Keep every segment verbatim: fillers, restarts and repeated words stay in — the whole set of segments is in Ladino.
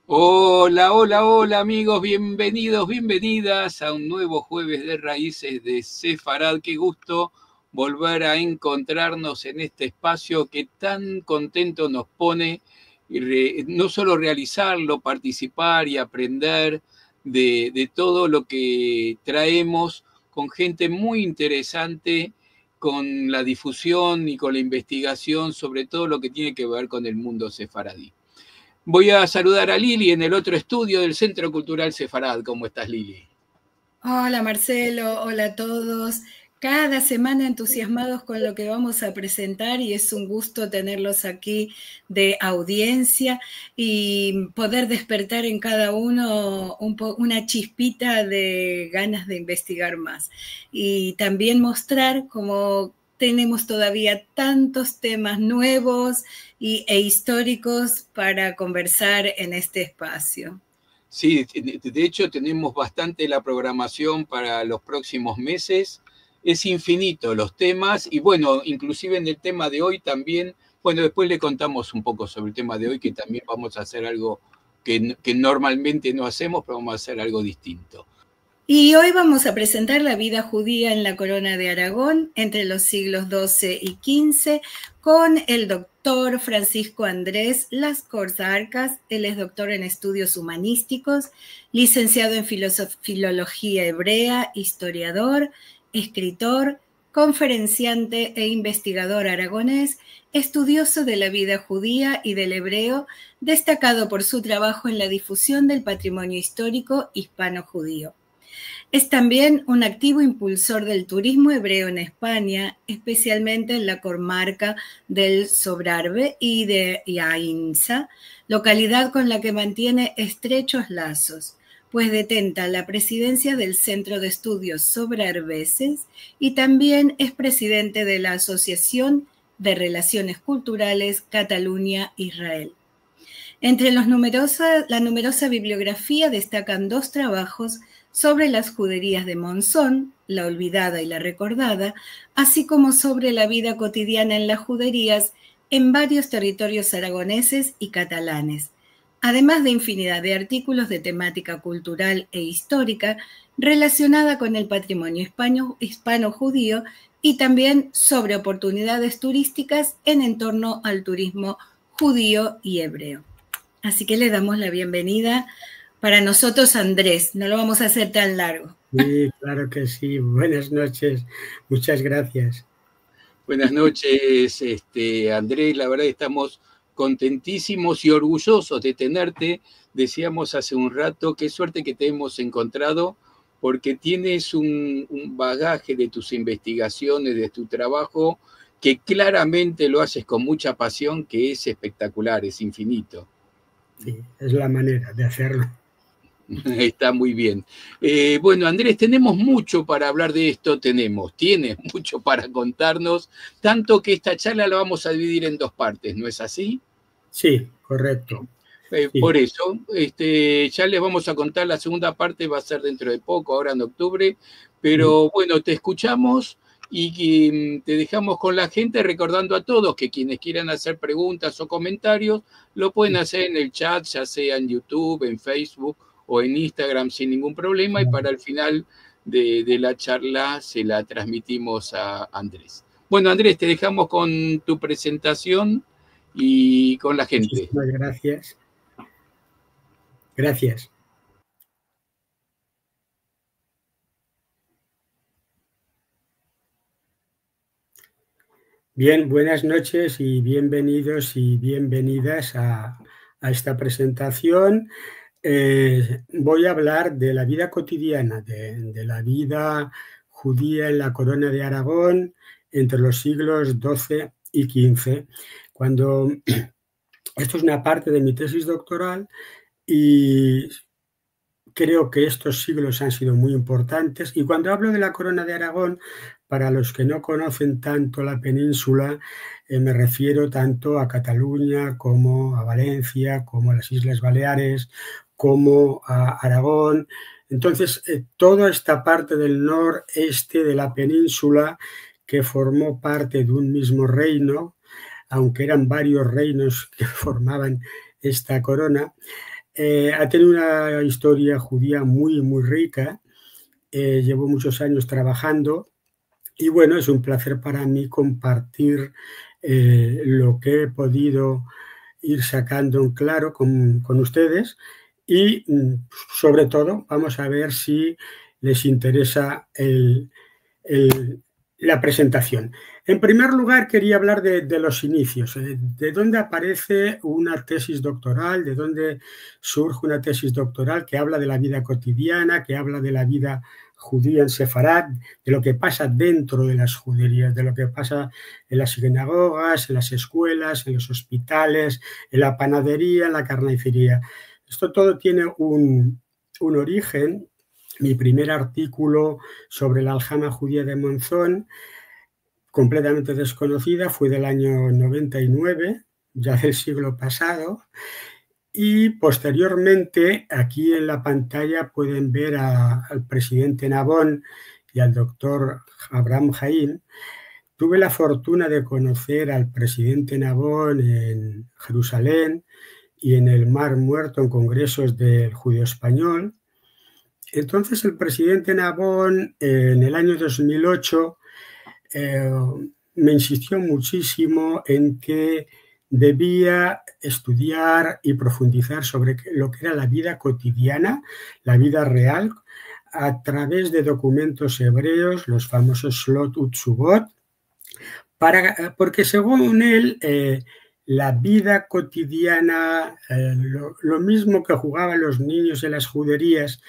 Hola, hola, hola, amigos, bienvenidos, bienvenidas a un nuevo jueves de Raíces de Sefarad. Qué gusto volver a encontrarnos en este espacio que tan contento nos pone, y re-, no solo realizarlo, participar y aprender de, de todo lo que traemos con gente muy interesante, con la difusión y con la investigación sobre todo lo que tiene que ver con el mundo sefaradí. Voy a saludar a Lili en el otro estudio del Centro Cultural Sefarad. ¿Cómo estás, Lili? Hola, Marcelo. Hola a todos. Cada semana entusiasmados con lo que vamos a presentar y es un gusto tenerlos aquí de audiencia y poder despertar en cada uno un po-, una chispita de ganas de investigar más. Y también mostrar cómo tenemos todavía tantos temas nuevos y, e históricos para conversar en este espacio. Sí, de, de hecho tenemos bastante la programación para los próximos meses. Es infinito los temas y, bueno, inclusive en el tema de hoy también, bueno, después le contamos un poco sobre el tema de hoy, que también vamos a hacer algo que n-, que normalmente no hacemos, pero vamos a hacer algo distinto. Y hoy vamos a presentar la vida judía en la Corona de Aragón entre los siglos doce y quince con el doctor Francisco Andrés Lascors Arcas. Él es doctor en estudios humanísticos, licenciado en filosof-, filología hebrea, historiador, escritor, conferenciante e investigador aragonés, estudioso de la vida judía y del hebreo, destacado por su trabajo en la difusión del patrimonio histórico hispano-judío. Es también un activo impulsor del turismo hebreo en España, especialmente en la comarca del Sobrarbe y de Ainsa, localidad con la que mantiene estrechos lazos, pues detenta la presidencia del Centro de Estudios Sobrarbeses y también es presidente de la Asociación de Relaciones Culturales Cataluña-Israel. Entre los numerosa, la numerosa bibliografía destacan dos trabajos sobre las juderías de Monzón, La olvidada y la recordada, así como sobre la vida cotidiana en las juderías en varios territorios aragoneses y catalanes, además de infinidad de artículos de temática cultural e histórica relacionada con el patrimonio hispano-, hispano-judío y también sobre oportunidades turísticas en entorno al turismo judío y hebreo. Así que le damos la bienvenida para nosotros, Andrés. No lo vamos a hacer tan largo. Sí, claro que sí. Buenas noches. Muchas gracias. Buenas noches, este, Andrés. La verdad estamos contentísimos y orgullosos de tenerte. Decíamos hace un rato, qué suerte que te hemos encontrado, porque tienes un, un bagaje de tus investigaciones, de tu trabajo, que claramente lo haces con mucha pasión, que es espectacular, es infinito. Sí, es la manera de hacerlo. Está muy bien. Eh, bueno, Andrés, tenemos mucho para hablar de esto, tenemos, tienes mucho para contarnos, tanto que esta charla la vamos a dividir en dos partes, ¿no es así? Sí, correcto. Eh, sí. Por eso, este, ya les vamos a contar, la segunda parte va a ser dentro de poco, ahora en octubre, pero, ujú, bueno, te escuchamos y, y te dejamos con la gente, recordando a todos que quienes quieran hacer preguntas o comentarios, lo pueden, ujú, hacer en el chat, ya sea en YouTube, en Facebook o en Instagram, sin ningún problema, y, ujú, para el final de, de la charla se la transmitimos a Andrés. Bueno, Andrés, te dejamos con tu presentación y con la gente. Muchísimas gracias. Gracias. Bien, buenas noches y bienvenidos y bienvenidas a, a esta presentación. Eh, voy a hablar de la vida cotidiana, de, de la vida judía en la Corona de Aragón entre los siglos doce y quince, cuando esto es una parte de mi tesis doctoral y creo que estos siglos han sido muy importantes. Y cuando hablo de la Corona de Aragón, para los que no conocen tanto la península, eh, me refiero tanto a Cataluña como a Valencia, como a las Islas Baleares, como a Aragón. Entonces, eh, toda esta parte del noreste de la península que formó parte de un mismo reino, aunque eran varios reinos que formaban esta corona, Eh, ha tenido una historia judía muy, muy rica. Eh, llevo muchos años trabajando y, bueno, es un placer para mí compartir, eh, lo que he podido ir sacando en claro con, con ustedes y, mm, sobre todo, vamos a ver si les interesa el, el, la presentación. En primer lugar, quería hablar de, de los inicios, eh, de dónde aparece una tesis doctoral, de dónde surge una tesis doctoral que habla de la vida cotidiana, que habla de la vida judía en Sefarad, de lo que pasa dentro de las juderías, de lo que pasa en las sinagogas, en las escuelas, en los hospitales, en la panadería, en la carnicería. Esto todo tiene un, un origen. Mi primer artículo sobre la aljama judía de Monzón, completamente desconocida, fue del año noventa y nueve, ya del siglo pasado, y posteriormente, aquí en la pantalla pueden ver a, al presidente Nabón y al doctor Abraham Haim. Tuve la fortuna de conocer al presidente Nabón en Jerusalén y en el Mar Muerto en congresos del judeo-español. Entonces, el presidente Nabón, eh, en el año dos mil ocho, eh, me insistió muchísimo en que debía estudiar y profundizar sobre qué, lo que era la vida cotidiana, la vida real, a través de documentos hebreos, los famosos Shloot Utshuot, para, porque según él, eh, la vida cotidiana, eh, lo, lo mismo que jugaban los niños en las juderías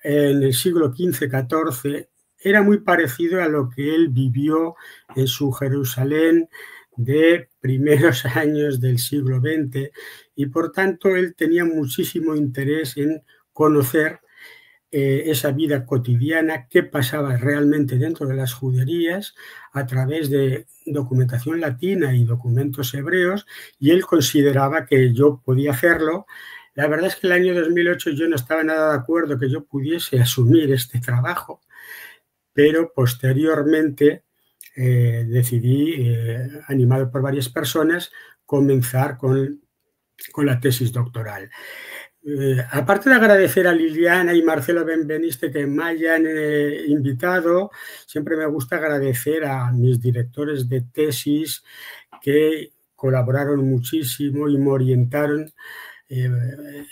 en el siglo quince, catorce, era muy parecido a lo que él vivió en su Jerusalén de primeros años del siglo veinte, y por tanto él tenía muchísimo interés en conocer, eh, esa vida cotidiana, qué pasaba realmente dentro de las juderías a través de documentación latina y documentos hebreos, y él consideraba que yo podía hacerlo. La verdad es que el año dos mil ocho yo no estaba nada de acuerdo que yo pudiese asumir este trabajo, pero posteriormente, eh, decidí, eh, animado por varias personas, comenzar con, con la tesis doctoral. Eh, aparte de agradecer a Liliana y Marcelo Benveniste que me hayan, eh, invitado, siempre me gusta agradecer a mis directores de tesis que colaboraron muchísimo y me orientaron. Eh,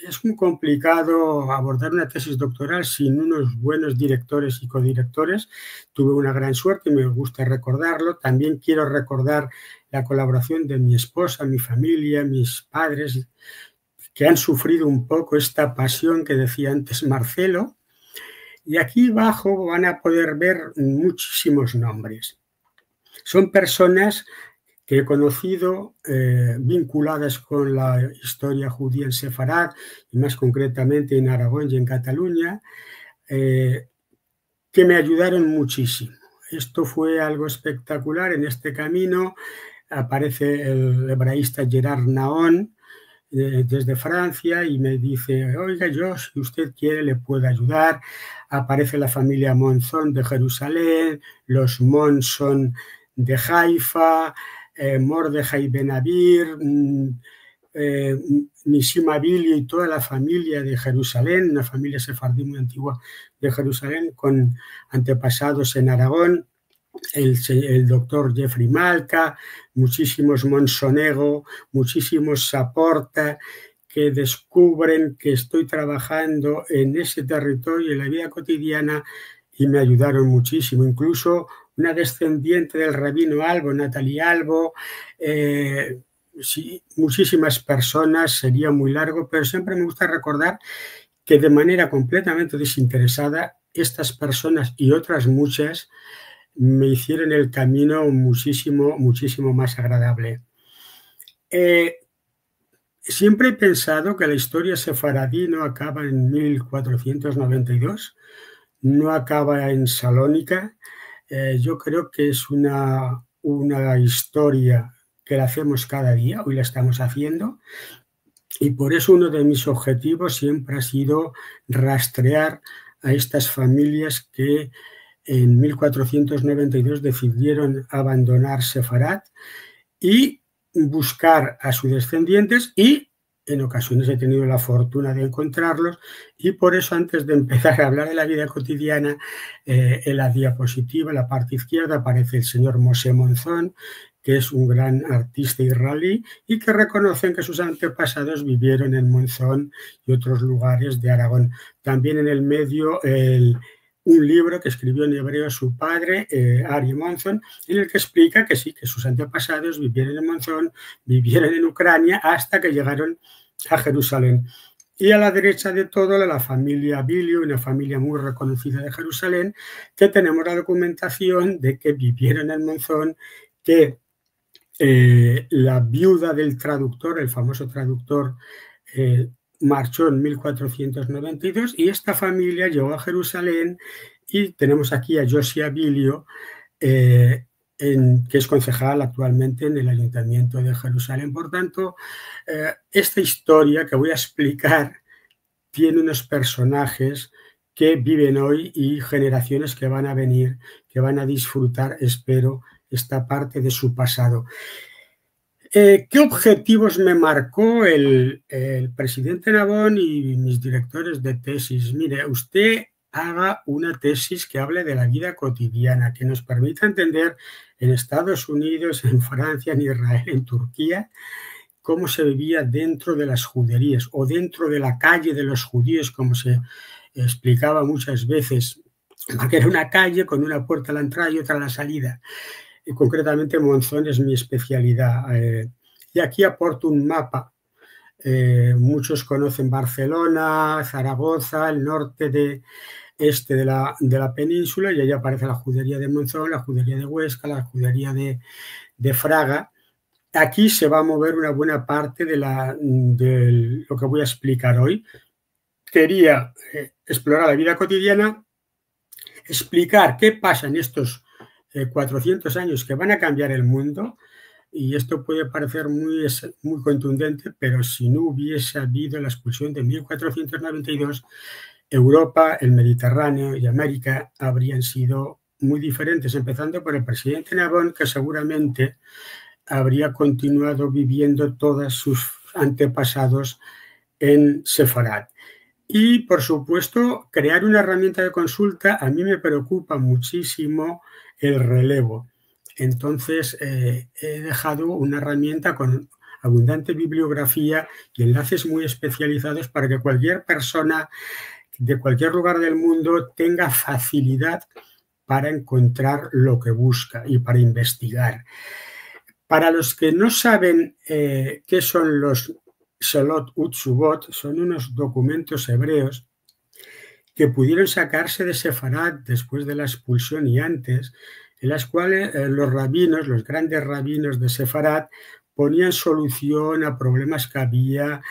es muy complicado abordar una tesis doctoral sin unos buenos directores y codirectores. Tuve una gran suerte y me gusta recordarlo. También quiero recordar la colaboración de mi esposa, mi familia, mis padres, que han sufrido un poco esta pasión que decía antes Marcelo. Y aquí abajo van a poder ver muchísimos nombres. Son personas que he conocido, eh, vinculadas con la historia judía en Sefarad, y más concretamente en Aragón y en Cataluña, eh, que me ayudaron muchísimo. Esto fue algo espectacular. En este camino aparece el hebraísta Gerard Naon, eh, desde Francia, y me dice: "Oiga, yo, si usted quiere, le puedo ayudar". Aparece la familia Monzón de Jerusalén, los Monson de Haifa, eh, Mordejai Ben Avir, mm, eh, Nisim Avili y toda la familia de Jerusalén, una familia sefardí muy antigua de Jerusalén, con antepasados en Aragón, el se-, el doctor Jeffrey Malka, muchísimos Monsonego, muchísimos Saporta, que descubren que estoy trabajando en ese territorio, en la vida cotidiana, y me ayudaron muchísimo. Incluso una descendiente del rabino Albo, Natalie Albo, eh, sí, muchísimas personas, sería muy largo, pero siempre me gusta recordar que de manera completamente desinteresada, estas personas y otras muchas me hicieron el camino muchísimo, muchísimo más agradable. Eh, siempre he pensado que la historia sefaradí no acaba en mil cuatrocientos noventa y dos, no acaba en Salónica. Eh, yo creo que es una, una historia que la hacemos cada día, hoy la estamos haciendo, y por eso uno de mis objetivos siempre ha sido rastrear a estas familias que en mil cuatrocientos noventa y dos decidieron abandonar Sefarad y buscar a sus descendientes y en ocasiones he tenido la fortuna de encontrarlos, y por eso, antes de empezar a hablar de la vida cotidiana, eh, en la diapositiva, en la parte izquierda, aparece el señor Moshe Monzón, que es un gran artista israelí, y que reconocen que sus antepasados vivieron en Monzón y otros lugares de Aragón. También en el medio, el, un libro que escribió en hebreo su padre, eh, Aryeh Monzon, en el que explica que sí, que sus antepasados vivieron en Monzón, vivieron en Ucrania, hasta que llegaron a Jerusalén. Y a la derecha de todo, la, la familia Bilio, una familia muy reconocida de Jerusalén, que tenemos la documentación de que vivieron en Monzón, que, eh, la viuda del traductor, el famoso traductor, eh, marchó en mil cuatrocientos noventa y dos, y esta familia llegó a Jerusalén, y tenemos aquí a Josia Bilio, eh, en, que es concejal actualmente en el Ayuntamiento de Jerusalén. Por tanto, eh, esta historia que voy a explicar tiene unos personajes que viven hoy y generaciones que van a venir, que van a disfrutar, espero, esta parte de su pasado. Eh, ¿qué objetivos me marcó el, el presidente Navon y mis directores de tesis? Mire, usted haga una tesis que hable de la vida cotidiana, que nos permita entender en Estados Unidos, en Francia, en Israel, en Turquía, cómo se vivía dentro de las juderías o dentro de la calle de los judíos, como se explicaba muchas veces, porque era una calle con una puerta a la entrada y otra a la salida. Y concretamente Monzón es mi especialidad. Eh, y aquí aporto un mapa. Eh, muchos conocen Barcelona, Zaragoza, el norte de, este de la, de la península, y ahí aparece la judería de Monzón, la judería de Huesca, la judería de, de Fraga. Aquí se va a mover una buena parte de la, de lo que voy a explicar hoy. Quería, eh, explorar la vida cotidiana, explicar qué pasa en estos, eh, cuatrocientos años que van a cambiar el mundo, y esto puede parecer muy, es-, muy contundente, pero si no hubiese habido la expulsión de mil cuatrocientos noventa y dos, Europa, el Mediterráneo y América habrían sido muy diferentes, empezando por el presidente Navon, que seguramente habría continuado viviendo todos sus antepasados en Sefarad. Y, por supuesto, crear una herramienta de consulta. A mí me preocupa muchísimo el relevo. Entonces, eh, he dejado una herramienta con abundante bibliografía y enlaces muy especializados para que cualquier persona de cualquier lugar del mundo tenga facilidad para encontrar lo que busca y para investigar. Para los que no saben, eh, qué son los Shelot Utsubot, son unos documentos hebreos que pudieron sacarse de Sefarad después de la expulsión y antes, en las cuales, eh, los rabinos, los grandes rabinos de Sefarad, ponían solución a problemas que había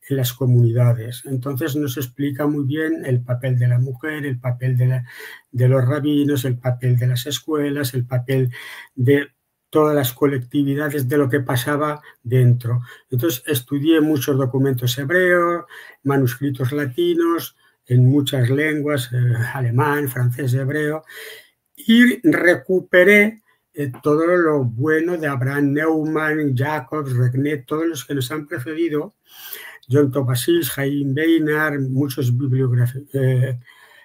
en las comunidades. Entonces nos explica muy bien el papel de la mujer, el papel de la, de los rabinos, el papel de las escuelas, el papel de todas las colectividades, de lo que pasaba dentro. Entonces estudié muchos documentos hebreos, manuscritos latinos, en muchas lenguas, eh, alemán, francés, hebreo, y recuperé, eh, todo lo bueno de Abraham Neumann, Jacobs, Regnet, todos los que nos han precedido, John Tobasis, Chaim Beinar, muchos bibliografi-, eh,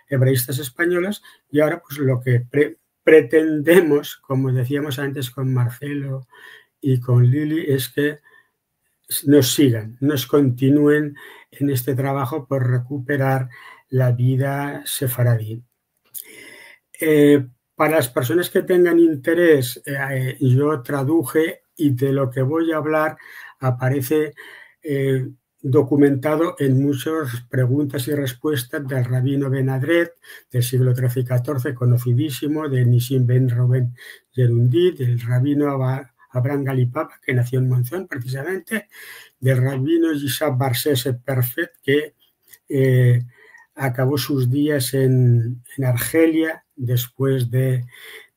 hebraístas españoles, y ahora, pues, lo que pre-, pretendemos, como decíamos antes con Marcelo y con Lili, es que nos sigan, nos continúen en este trabajo por recuperar la vida sefaradí. Eh, para las personas que tengan interés, eh, yo traduje, y de lo que voy a hablar aparece, eh, documentado en muchas preguntas y respuestas del rabino Ben Adret del siglo trece y catorce, conocidísimo, de Nisim ben Reuben Yerundi, del rabino Aba-, Abraham Galipapa, que nació en Monzón precisamente, del rabino Yishai bar Sese Perfet, que, eh, acabó sus días en, en Argelia después de,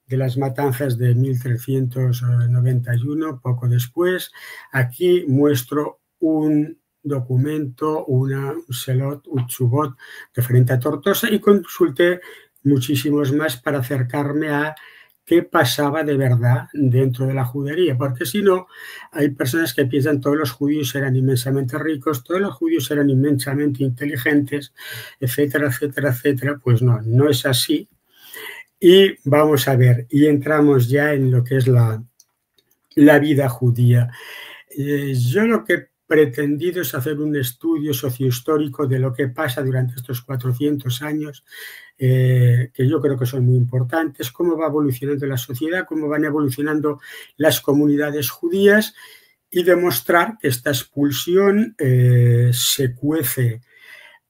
de las matanzas de mil trescientos noventa y uno, poco después. Aquí muestro un documento, una, un Shelot Utsubot referente a Tortosa, y consulté muchísimos más para acercarme a qué pasaba de verdad dentro de la judería, porque si no, hay personas que piensan todos los judíos eran inmensamente ricos, todos los judíos eran inmensamente inteligentes, etcétera, etcétera, etcétera. Pues no, no es así. Y vamos a ver, y entramos ya en lo que es la, la vida judía. Eh, yo lo que he pretendido es hacer un estudio sociohistórico de lo que pasa durante estos cuatrocientos años, eh, que yo creo que son muy importantes, cómo va evolucionando la sociedad, cómo van evolucionando las comunidades judías, y demostrar que esta expulsión, eh, se cuece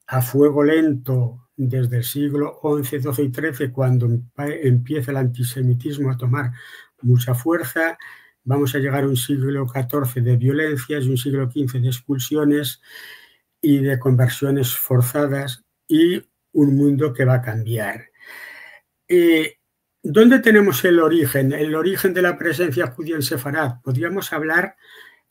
a fuego lento desde el siglo once, doce y trece, cuando empa-, empieza el antisemitismo a tomar mucha fuerza. Vamos a llegar a un siglo catorce de violencias y un siglo quince de expulsiones y de conversiones forzadas y un mundo que va a cambiar. Eh, ¿dónde tenemos el origen? El origen de la presencia judía en Sefarad. Podríamos hablar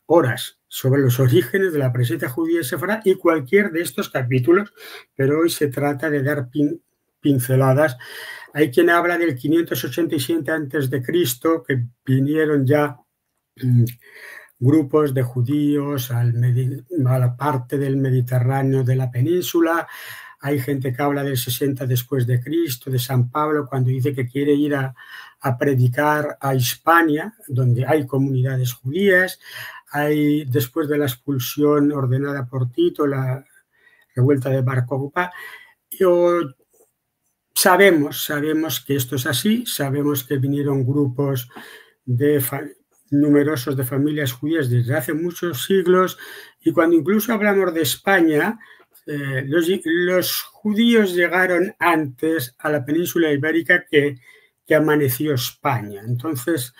horas sobre los orígenes de la presencia judía en Sefarad y cualquier de estos capítulos, pero hoy se trata de dar pin-, pinceladas. Hay quien habla del quinientos ochenta y siete antes de Cristo, que vinieron ya, mm, grupos de judíos al Medi-, a la parte del Mediterráneo de la península. Hay gente que habla del sesenta después de Cristo, de San Pablo, cuando dice que quiere ir a, a predicar a Hispania, donde hay comunidades judías. Hay, después de la expulsión ordenada por Tito, la revuelta de Bar Kokhba, yo, sabemos, sabemos que esto es así, sabemos que vinieron grupos de fa-, numerosos de familias judías desde hace muchos siglos, y cuando incluso hablamos de España, eh, los, los judíos llegaron antes a la península ibérica que, que amaneció España. Entonces,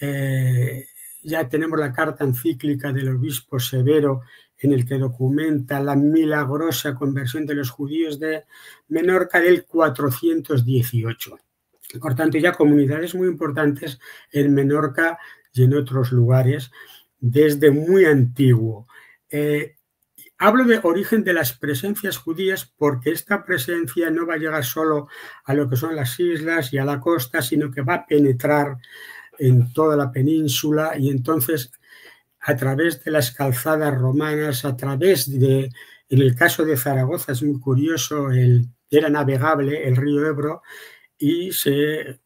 eh, ya tenemos la carta encíclica del obispo Severo, en el que documenta la milagrosa conversión de los judíos de Menorca del cuatrocientos dieciocho. Por tanto, ya comunidades muy importantes en Menorca y en otros lugares desde muy antiguo. Eh, hablo de origen de las presencias judías porque esta presencia no va a llegar solo a lo que son las islas y a la costa, sino que va a penetrar en toda la península, y entonces, a través de las calzadas romanas, a través de, en el caso de Zaragoza es muy curioso, el, era navegable el río Ebro, y se,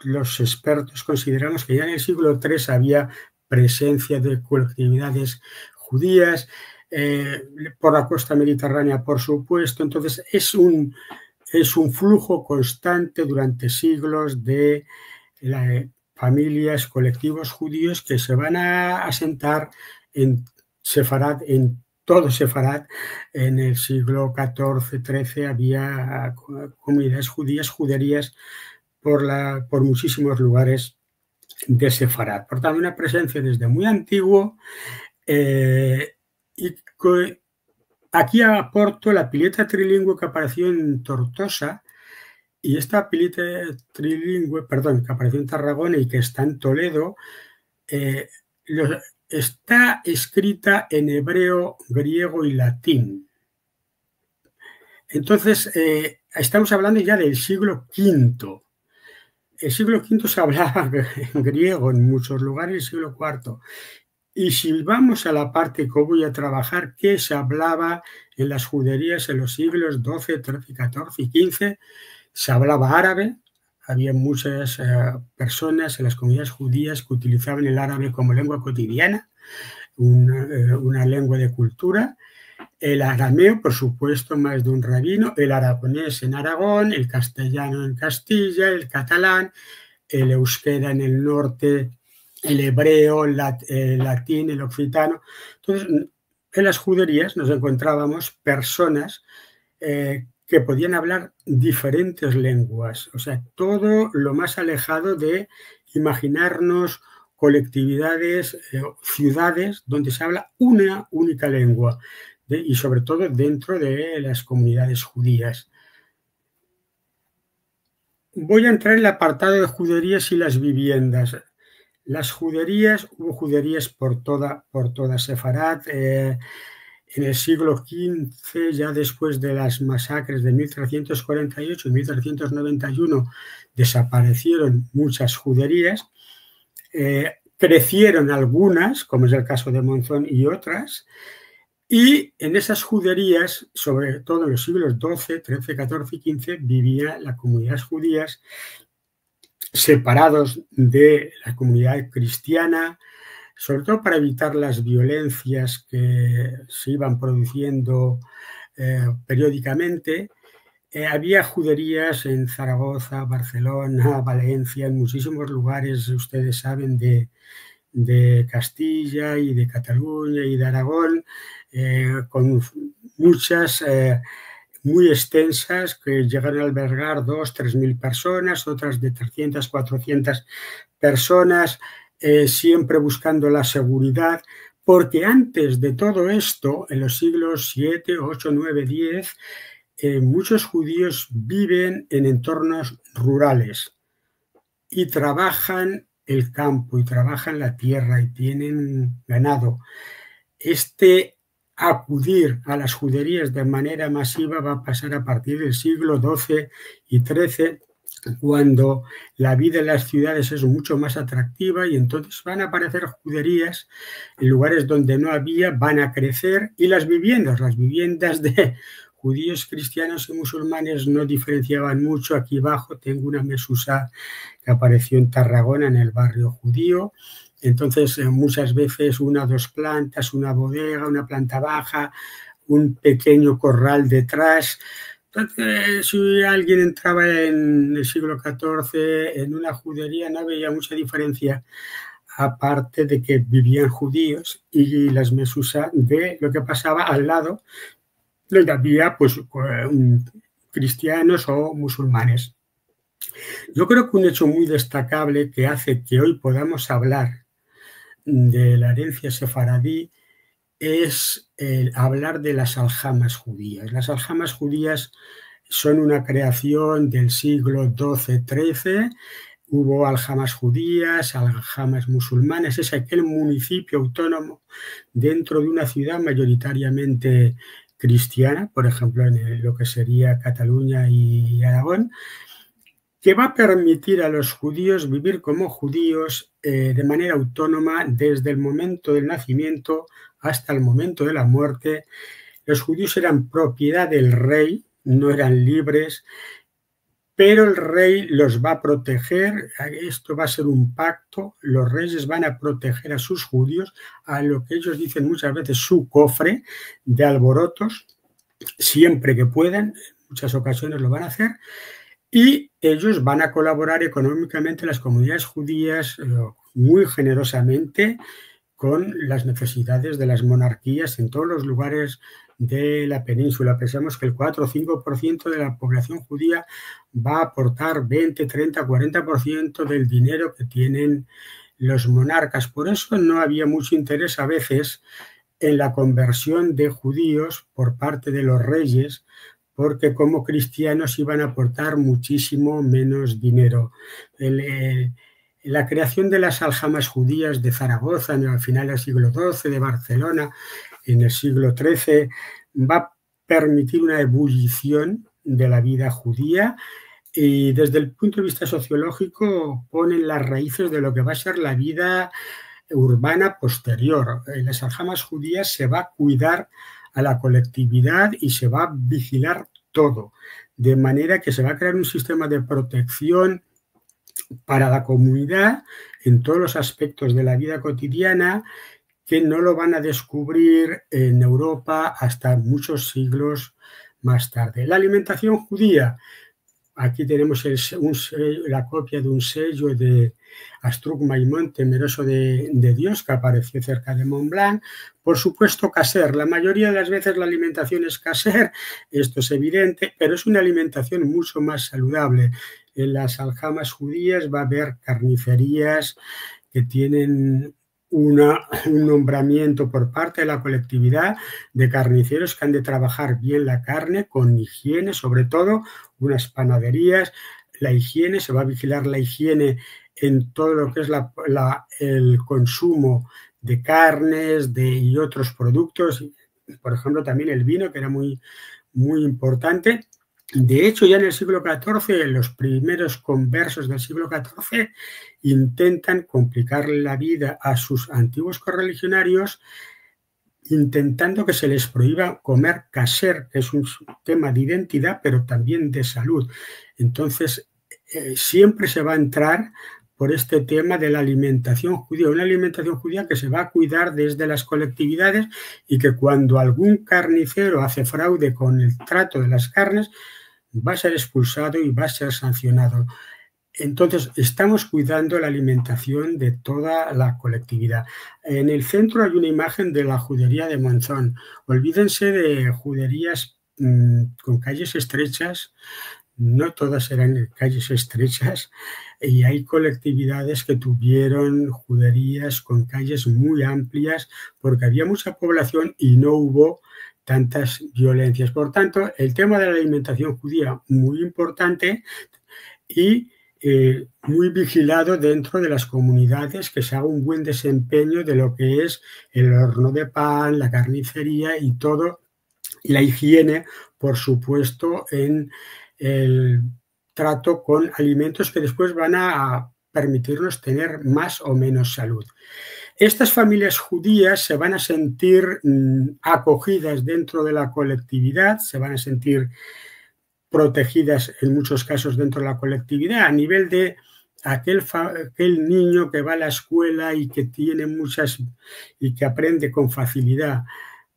los expertos consideramos que ya en el siglo tres había presencia de colectividades judías, eh, por la costa mediterránea, por supuesto. Entonces, es un, es un flujo constante durante siglos de la, familias, colectivos judíos que se van a asentar en Sefarad, en todo Sefarad. En el siglo catorce, trece había co-, comunidades judías, juderías por la, por muchísimos lugares de Sefarad. Por tanto, una presencia desde muy antiguo, eh, y co-, aquí aporto la pileta trilingüe que apareció en Tortosa, y esta pileta trilingüe, perdón, que apareció en Tarragona y que está en Toledo, eh, lo, está escrita en hebreo, griego y latín. Entonces, eh, estamos hablando ya del siglo quinto. El siglo quinto se hablaba griego en muchos lugares, el siglo cuarto. Y si vamos a la parte que voy a trabajar, que se hablaba en las juderías en los siglos doce, trece, catorce y quince, se hablaba árabe. Había muchas, eh, personas en las comunidades judías que utilizaban el árabe como lengua cotidiana, una, eh, una lengua de cultura. El arameo, por supuesto, más de un rabino, el aragonés en Aragón, el castellano en Castilla, el catalán, el euskera en el norte, el hebreo, el lat-, el latín, el occitano. Entonces, en las juderías nos encontrábamos personas, eh, que podían hablar diferentes lenguas, o sea, todo lo más alejado de imaginarnos colectividades, eh, ciudades donde se habla una única lengua, de, y sobre todo dentro de las comunidades judías. Voy a entrar en el apartado de juderías y las viviendas. Las juderías, hubo juderías por toda, por toda Sefarad, eh, en el siglo kinze, ya despues de las masakres de mil tresientos kuarenta i ocho i mil tresientos noventa i uno, desaparesieron muchas juderias, eh, kresieron algunas, komo es el kaso de Monzon i otras, i en esas juderias, sovre todo en los siglos doze, treze, katorze i kinze, bivian las komunidades judias separados de la komunidad kristiana, sovre todo para evitar las violensias ke se ivan produsiendo, eh, periodikamente. Eh, avia juderias en Zaragoza, Barselona, Valensia, en muchisimos lugares, ustedes saven, de, de Kastiya i de Katalunya i de Aragon, eh, kon muchas, eh, muy ekstensas, ke yegan a albergar dos, tres mil personas, otras de tresientas, kuatrosientas personas, eh, siempre buskando la seguridad, porke antes de todo esto, en los siglos siete, ocho, nueve, diez, eh, muchos judios biven en entornos rurales i travajan el kampo, i travajan la tierra, i tienen ganado. Este akudir a las juderias de manera masiva va a pasar a partir del siglo doze i treze, kuando la vida en las sivdades es muncho mas atraktiva, i entonses van a apareser juderias en lugares donde no avia, van a kreser, i las biviendas, las biviendas de judios, kristianos i musulmanes no diferensiavan muncho. Aki abajo tengo una mesusa ke aparesio en Tarragona, en el barrio judio. Entonses, eh, munchas vezes una o dos plantas, una bodega, una planta baja, un pekenyo korral detras. Entonses, si alguien entrava en el siglo katorze en una juderia, no avia muncha diferensia, aparte de ke bivian judios i las mesusa de lo ke pasava al lado, donde avia, pues, eh, un, kristianos o musulmanes. Yo kreo ke un echo muy destakable ke aze ke oy podamos avlar de la erensia sefaradi es el avlar de las aljamas judias. Las aljamas judias son una kreasion del siglo doze, treze. Uvo aljamas judias, aljamas musulmanas. Es akel munisipio autonomo dentro de una sivdad mayoritariamente kristiana, por enshemplo, en el, lo ke seria Katalunya i Aragon, ke va a permitir a los judios bivir komo judios, eh, de manera autonoma desde el momento del nasimiento asta el momento de la muerte. Los judios eran propiedad del rey, no eran livres, pero el rey los va a proteger. Esto va a ser un pakto, los reyes van a proteger a sus judios, a lo ke eyos dizen munchas vezes su kofre, de alborotos, siempre ke puedan, en munchas okasiones lo van a azer, i eyos van a kolaborar ekonomikamente, las komunidades judias, eh, muy jenerozamente, kon las nesesidades de las monarkias en todos los lugares de la peninsula. Pensemos ke el kuatro o sinko por siento de la poblashon judia va a aportar vente, trenta, kuarenta por siento del dinero ke tienen los monarkas. Por esto no avia muncho interes a vezes en la konversion de judios por parte de los reyes, porke komo kristianos ivan a aportar muchisimo menos dinero. El, el, la kreasion de las aljamas judias de Zaragoza en el final del siglo doze, de Barselona en el siglo treze, va a permitir una ebulision de la vida judia i, desde el punto de vista sociologiko, ponen las raizes de lo ke va a ser la vida urbana posterior. En las aljamas judias se va a kuidar a la kolektividad i se va a vijilar todo, de manera ke se va a krear un sistema de proteksion para la komunidad en todos los aspektos de la vida kotidiana ke no lo van a deskuvrir en Evropa asta munchos siglos mas tarde. La alimentasion judia, aki tenemos el se-, un se-, la kopia de un sello de Astruc Maimón, Temeroso de, de Dios, ke aparesio serka de Mont Blanc. Por supuesto, kasher. La mayoria de las vezes la alimentasion es kasher, esto es evidente, pero es una alimentasion muncho mas saludavle. En las aljamas judias va a aver karniserias ke tienen una, un nombramiento por parte de la kolektividad de karniseros ke han de trabajar bien la karne kon ijiene, sovre todo unas panaderias. La ijiene, se va a vijilar la ijiene en todo lo ke es la, la, el konsumo de karnes, de, i otros produktos, por ejemplo, también el vino, que era muy, muy importante. De hecho, ya en el siglo catorce, los primeros conversos del siglo catorce intentan complicarle la vida a sus antiguos correligionarios, intentando que se les prohíba comer kasher, que es un tema de identidad, pero también de salud. Entonces, eh, siempre se va a entrar por este tema de la alimentación judía, una alimentación judía que se va a cuidar desde las colectividades y que cuando algún carnicero hace fraude con el trato de las carnes, va a ser expulsado y va a ser sancionado. Entonces, estamos cuidando la alimentación de toda la colectividad. En el centro hay una imagen de la judería de Monzón. Olvídense de juderías, mm, con calles estrechas. No todas eran calles estrechas, y hay colectividades que tuvieron juderías con calles muy amplias porque había mucha población y no hubo tantas violencias. Por tanto, el tema de la alimentación judía, muy importante y, eh, muy vigilado dentro de las comunidades, que se haga un buen desempeño de lo que es el horno de pan, la carnicería y todo, y la higiene, por supuesto, en el trato con alimentos que después van a permitirnos tener más o menos salud. Estas familias judías se van a sentir, mm, acogidas dentro de la colectividad, se van a sentir protegidas en muchos casos dentro de la colectividad, a nivel de aquel fa-, aquel niño que va a la escuela y que tiene muchas, y que aprende con facilidad.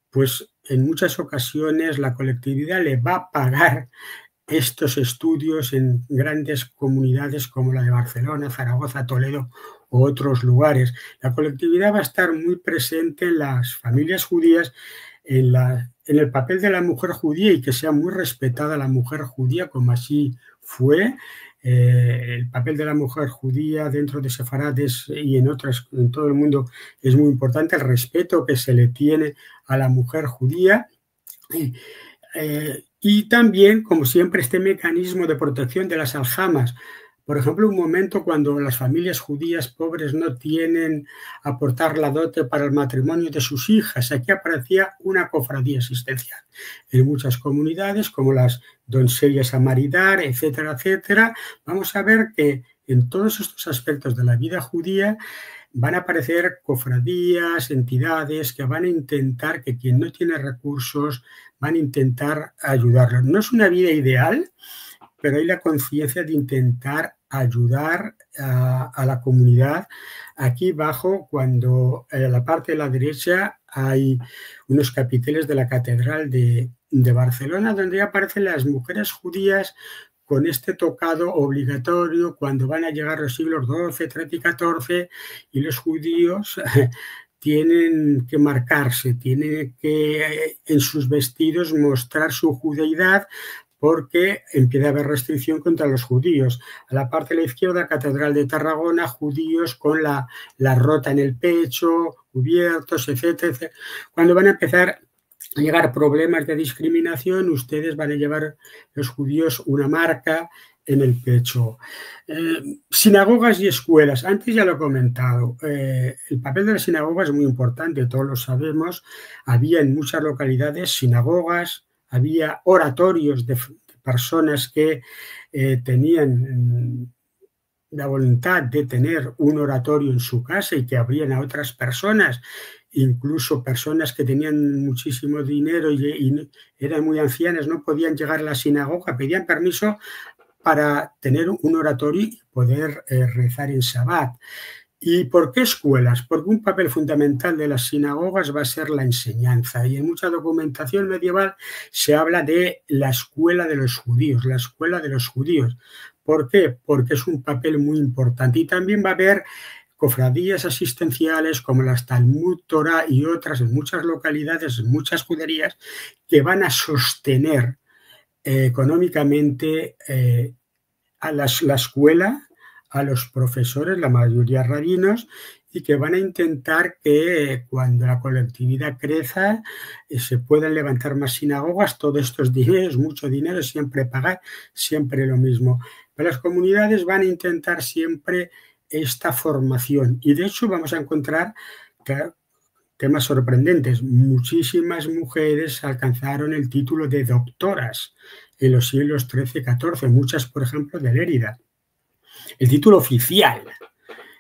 Pues en muchas ocasiones la colectividad le va a pagar estos estudios en grandes comunidades como la de Barcelona, Zaragoza, Toledo u otros lugares. La colectividad va a estar muy presente en las familias judías, en la, en el papel de la mujer judía y que sea muy respetada la mujer judía, como así fue. Eh, el papel de la mujer judía dentro de sefarades y en otras, en todo el mundo es muy importante el respeto que se le tiene a la mujer judía. Eh, eh, y también, como siempre, este mecanismo de protección de las aljamas. Por ejemplo, un momento cuando las familias judías pobres no tienen aportar la dote para el matrimonio de sus hijas, aquí aparecía una cofradía asistencial. En muchas comunidades, como las donsellas a maridar, etcétera, etcétera, vamos a ver que en todos estos aspectos de la vida judía van a aparecer cofradías, entidades que van a intentar que quien no tiene recursos, van a intentar ayudarlo. No es una vida ideal, pero hay la conciencia de intentar ayudar a, a la comunidad. Aquí abajo, cuando, eh, en la parte de la derecha, hay unos capiteles de la Catedral de, de Barcelona, donde aparecen las mujeres judías con este tocado obligatorio cuando van a llegar los siglos doce, trece y catorce, y los judíos tienen que marcarse, tienen que, eh, en sus vestidos mostrar su judeidad, porque empieza a haber restricción contra los judíos. A la parte de la izquierda, Catedral de Tarragona, judíos con la, la rota en el pecho, cubiertos, etcétera, etcétera. Cuando van a empezar a llegar problemas de discriminación, ustedes van a llevar, los judíos, una marca en el pecho. Eh, sinagogas y escuelas. Antes ya lo he comentado. Eh, el papel de la sinagoga es muy importante, todos lo sabemos. Había en muchas localidades sinagogas, había oratorios de, de personas que, eh, tenían, mm, la voluntad de tener un oratorio en su casa y que abrían a otras personas, incluso personas que tenían muchísimo dinero y, y eran muy ancianas, no podían llegar a la sinagoga, pedían permiso para tener un oratorio y poder, eh, rezar en Shabbat. ¿Y por qué escuelas? Porque un papel fundamental de las sinagogas va a ser la enseñanza. Y en mucha documentación medieval se habla de la escuela de los judíos, la escuela de los judíos. ¿Por qué? Porque es un papel muy importante. Y también va a haber cofradías asistenciales como las Talmud Torah y otras en muchas localidades, en muchas juderías, que van a sostener, eh, económicamente, eh, a las, la escuela, a los profesores, la mayoría rabinos, y que van a intentar que, eh, cuando la colectividad creza, eh, se puedan levantar más sinagogas, todos estos dineros, mucho dinero, siempre pagar, siempre lo mismo. Pero las comunidades van a intentar siempre esta formación. Y de hecho vamos a encontrar que temas sorprendentes. Muchisimas mujeres alkanzaron el titulo de doktoras en los siglos treze, katorze, muchas, por ejemplo, de Lerida. El titulo ofizial.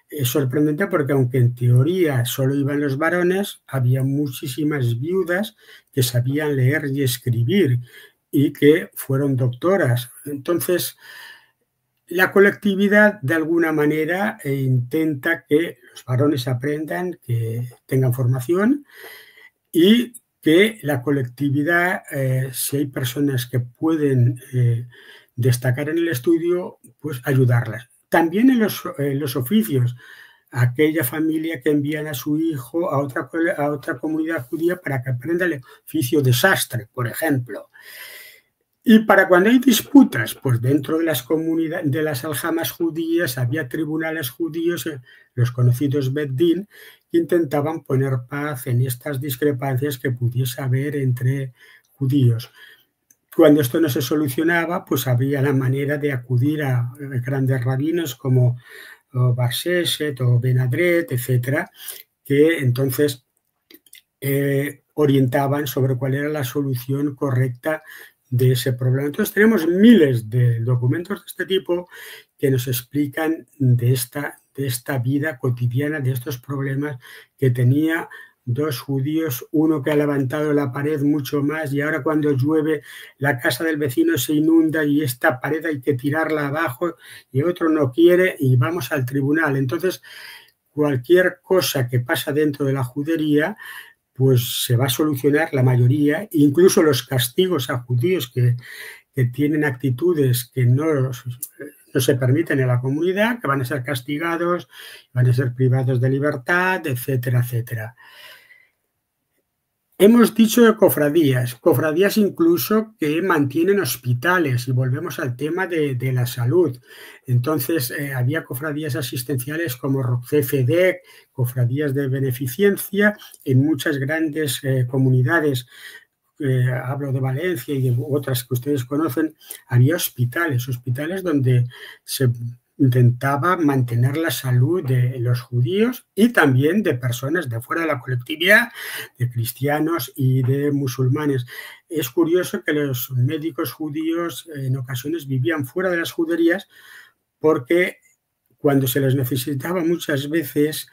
Es sorprendente porque, aunke en teoria solo ivan los varones, avia muchisimas viudas ke savian leer i eskrivir i ke fueron doktoras. Entonses, la kolektividad, de alguna manera, eh, intenta ke los varones aprendan, ke tengan formasion i ke la kolektividad, eh, si ay personas ke pueden, eh, destakar en el estudio, pues ayudarlas. Tambien en los, en los ofisios, akeya famiya ke envian a su ijo a otra kole-, a otra komunidad djudia para ke aprenda el ofisio de sastre, por ejemplo. I para kuando ay disputas, pues dentro de las komunida-, de las aljamas djudias, avia tribunales djudios, eh, los konosidos Bet Din, ke intentavan poner paz en estas diskrepansias ke pudiese aver entre djudios. Kuando esto no se solusionava, pues avia la manera de akudir a, eh, grandes rabinos komo, o, Bar Sheset o Ben Adret, etsetera, ke entonses, eh, orientavan sovre kual era la solusion korekta de ese problema. Entonses, tenemos miles de dokumentos de este tipo ke mos esplikan de esta, de esta vida kotidiana, de estos problemas ke tenia dos djudios, uno ke a levantado la pared muncho mas i agora kuando llueve la kaza del vezino se inunda i esta pared ay ke tirarla abajo i otro no kiere i vamos al tribunal. Entonses, kualkier koza ke pasa dentro de la djuderia, pues se va a solusionar la mayoria, inkluso los kastigos a djudios ke, ke tienen aktitudes ke no, no se permiten en la komunidad, ke van a ser kastigados, van a ser privados de libertad, etsetera, etsetera. Hemos dicho de kofradias, kofradias inkluso ke mantienen ospitales, i volvemos al tema de, de la salud. Entonses, eh, avia kofradias asistensiales komo Roxef Edek, kofradias de benefisiensia, en munchas grandes, eh, komunidades, eh, avlo de Valensia i de otras ke ustedes konosen, avia ospitales, ospitales donde se intentava mantener la salud de los djudios i tambien de personas de fuera de la kolektividad, de kristianos i de musulmanes. Es kurioso ke los medikos djudios, eh, en okasiones bivian fuera de las djuderias porke kuando se los nesesitava munchas vezes,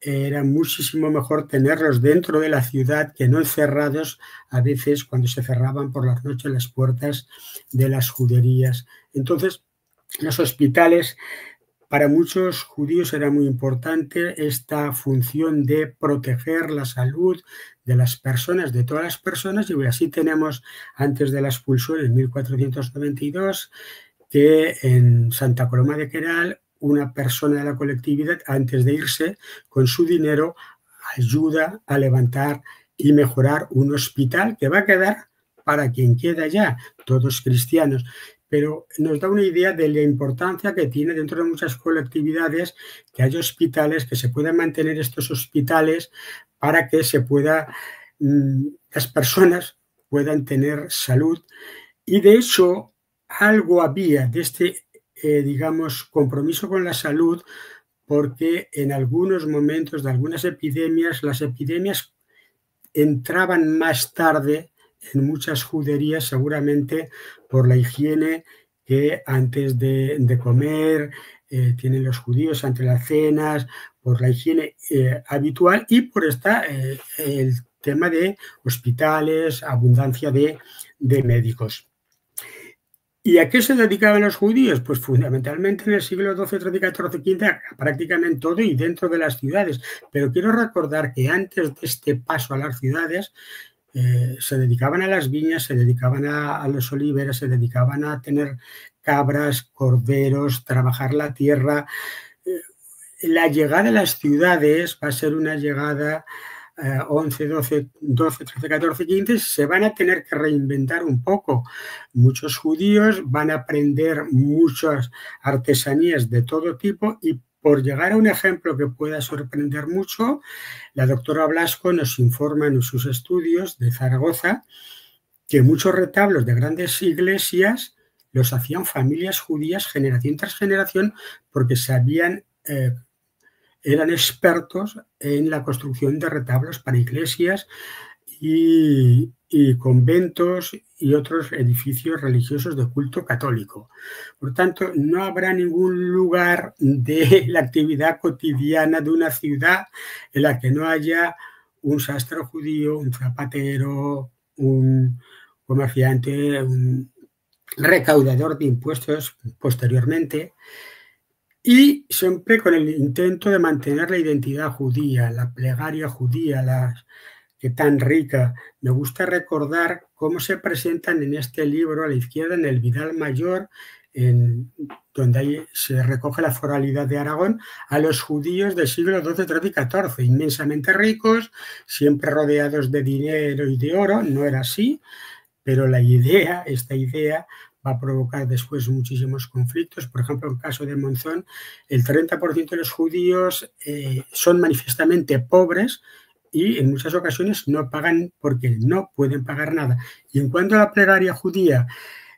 eh, era muchisimo mejor tenerlos dentro de la sivdad ke no enserrados, a vezes kuando se serravan por las noches las puertas de las djuderias. Entonses, los ospitales, para munchos djudios era muy importante esta funsion de proteger la salud de las personas, de todas las personas, i asi tenemos, antes de la ekspulsion en mil kuatrosientos noventa i dos, ke en Santa Koloma de Keral, una persona de la kolektividad, antes de irse, kon su dinero, ayuda a levantar i mejorar un ospital ke va a kedar para kien keda aya, todos kristianos. Pero mos da una idea de la importansia ke tiene dentro de munchas kolektividades ke aya ospitales, ke se puedan mantener estos ospitales para ke se pueda, mm, las personas puedan tener salud. I de echo, algo avia de este, eh, digamos, kompromiso kon la salud, porke en algunos momentos de algunas epidemias, las epidemias entravan mas tarde en munchas djuderias, seguramente por la ijiene ke antes de, de komer, eh, tienen los djudios ante las senas, por la ijiene, eh, avitual i por esta, eh, el tema de ospitales, abundansia de, de medikos. I a ke se dedikavan los djudios? Pues fundamentalmente en el siglo doze, treze, katorze, kinze, a praktikamente todo i dentro de las sivdades. Pero kiero rekordar ke antes de este paso a las sivdades, eh, se dedikavan a las vinyas, se dedikavan a, a los oliveras, se dedikavan a tener kavras, korderos, trabahar la tierra. Eh, la yegada a las sivdades va a ser una yegada, eh, onze, doze, doze, treze, katorze, kinze, se van a tener ke reinventar un poko. Munchos djudios van a aprender munchas artesanias de todo tipo i por yegar a un enshemplo ke pueda sorprender muncho, la doktora Blasco mos informa en sus estudios de Zaragoza ke munchos retavlos de grandes iglesias los azian famias djudias jenerasion tras jenerasion porke savian, eh, eran ekspertos en la konstruksion de retablos para iglesias i, i konventos i otros edifisios relijiosos de kulto katoliko. Por tanto, no avra ningun lugar de la aktividad kotidiana de una sivdad en la ke no aya un sastre djudio, un zapatero, un komersiante, un rekaudador de impuestos posteriormente, i siempre kon el intento de mantener la identidad djudia, la plegaria djudia, la ke tan rika. Me gusta rekordar komo se prezentan en este livro a la izkierda, en el Vidal Mayor, en donde ayi se rekoje la foralidad de Aragon, a los djudios del siglo doze, treze i katorze, inmensamente rikos, siempre rodeados de dinero i de oro. No era ansi, pero la idea, esta idea, va a provokar despues muchisimos konfliktos. Por enshemplo, en el kaso de Monzón, el trenta por siento de los djudios, eh, son manifiestamente povres i en muchas okasiones no pagan porke no pueden pagar nada. I en kuanto a la plegaria djudia,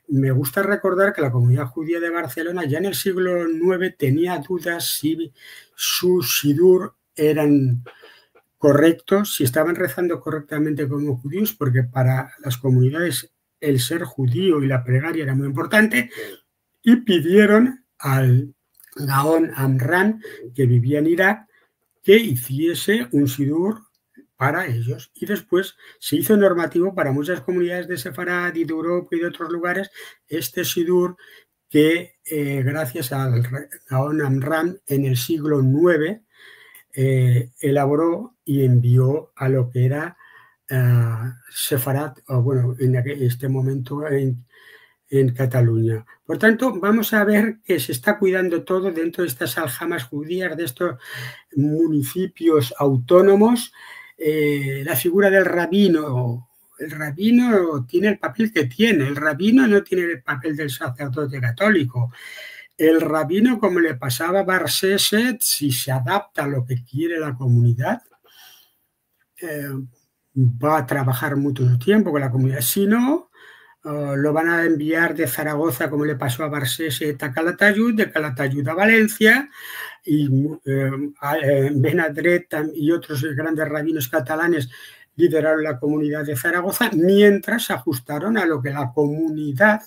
me gusta rekordar ke la komunidad djudia de Barselona ya en el siglo nueve tenia dudas si su sidur eran korrektos, si estavan rezando korrektamente komo djudios, porke para las komunidades el ser djudio i la plegaria era muy importante, i pidieron al Gaon Amran, ke bivia en Irak, ke iziese un sidur para eyos. I despues se izo normativo para muchas komunidades de Sefarad i de Evropa i de otros lugares, este sidur ke, eh, grasias al re-, Gaon Amran en el siglo nueve, eh, elavoro i envio a lo ke era, eh, Sefarad, o bueno, en aque-, este momento en, en Katalunya. Por tanto, vamos a ver ke se esta kuidando todo dentro de estas aljamas djudias, de estos munisipios autonomos. Eh, la figura del rabino, el rabino tiene el papel ke tiene. El rabino no tiene el papel del saserdote katoliko. El rabino, komo le pasó a Barseset, si se adapta a lo ke kiere la komunidad, eh, va a trabajar mucho tiempo kon la komunidad. Si no, eh, lo van a enviar de Zaragoza, komo le paso a Barseset, a Calatayud, de Calatayud a Valensia, i, eh, a, eh, Ben Adret tam-, i otros grandes rabinos katalanes lideraron la komunidad de Zaragoza, mientras se ajustaron a lo ke la komunidad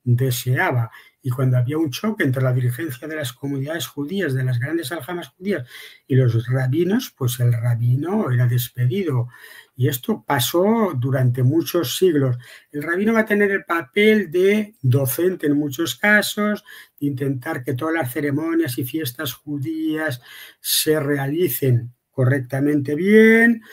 deseava. I kuando avia un choke entre la dirijensia de las komunidades djudias, de las grandes aljamas djudias, i los rabinos, pues el rabino era despedido. I esto paso durante muchos siglos. El rabino va a tener el papel de dosente en muchos kasos, de intentar ke todas las seremonias i fiestas djudias se realizen korrektamente bien,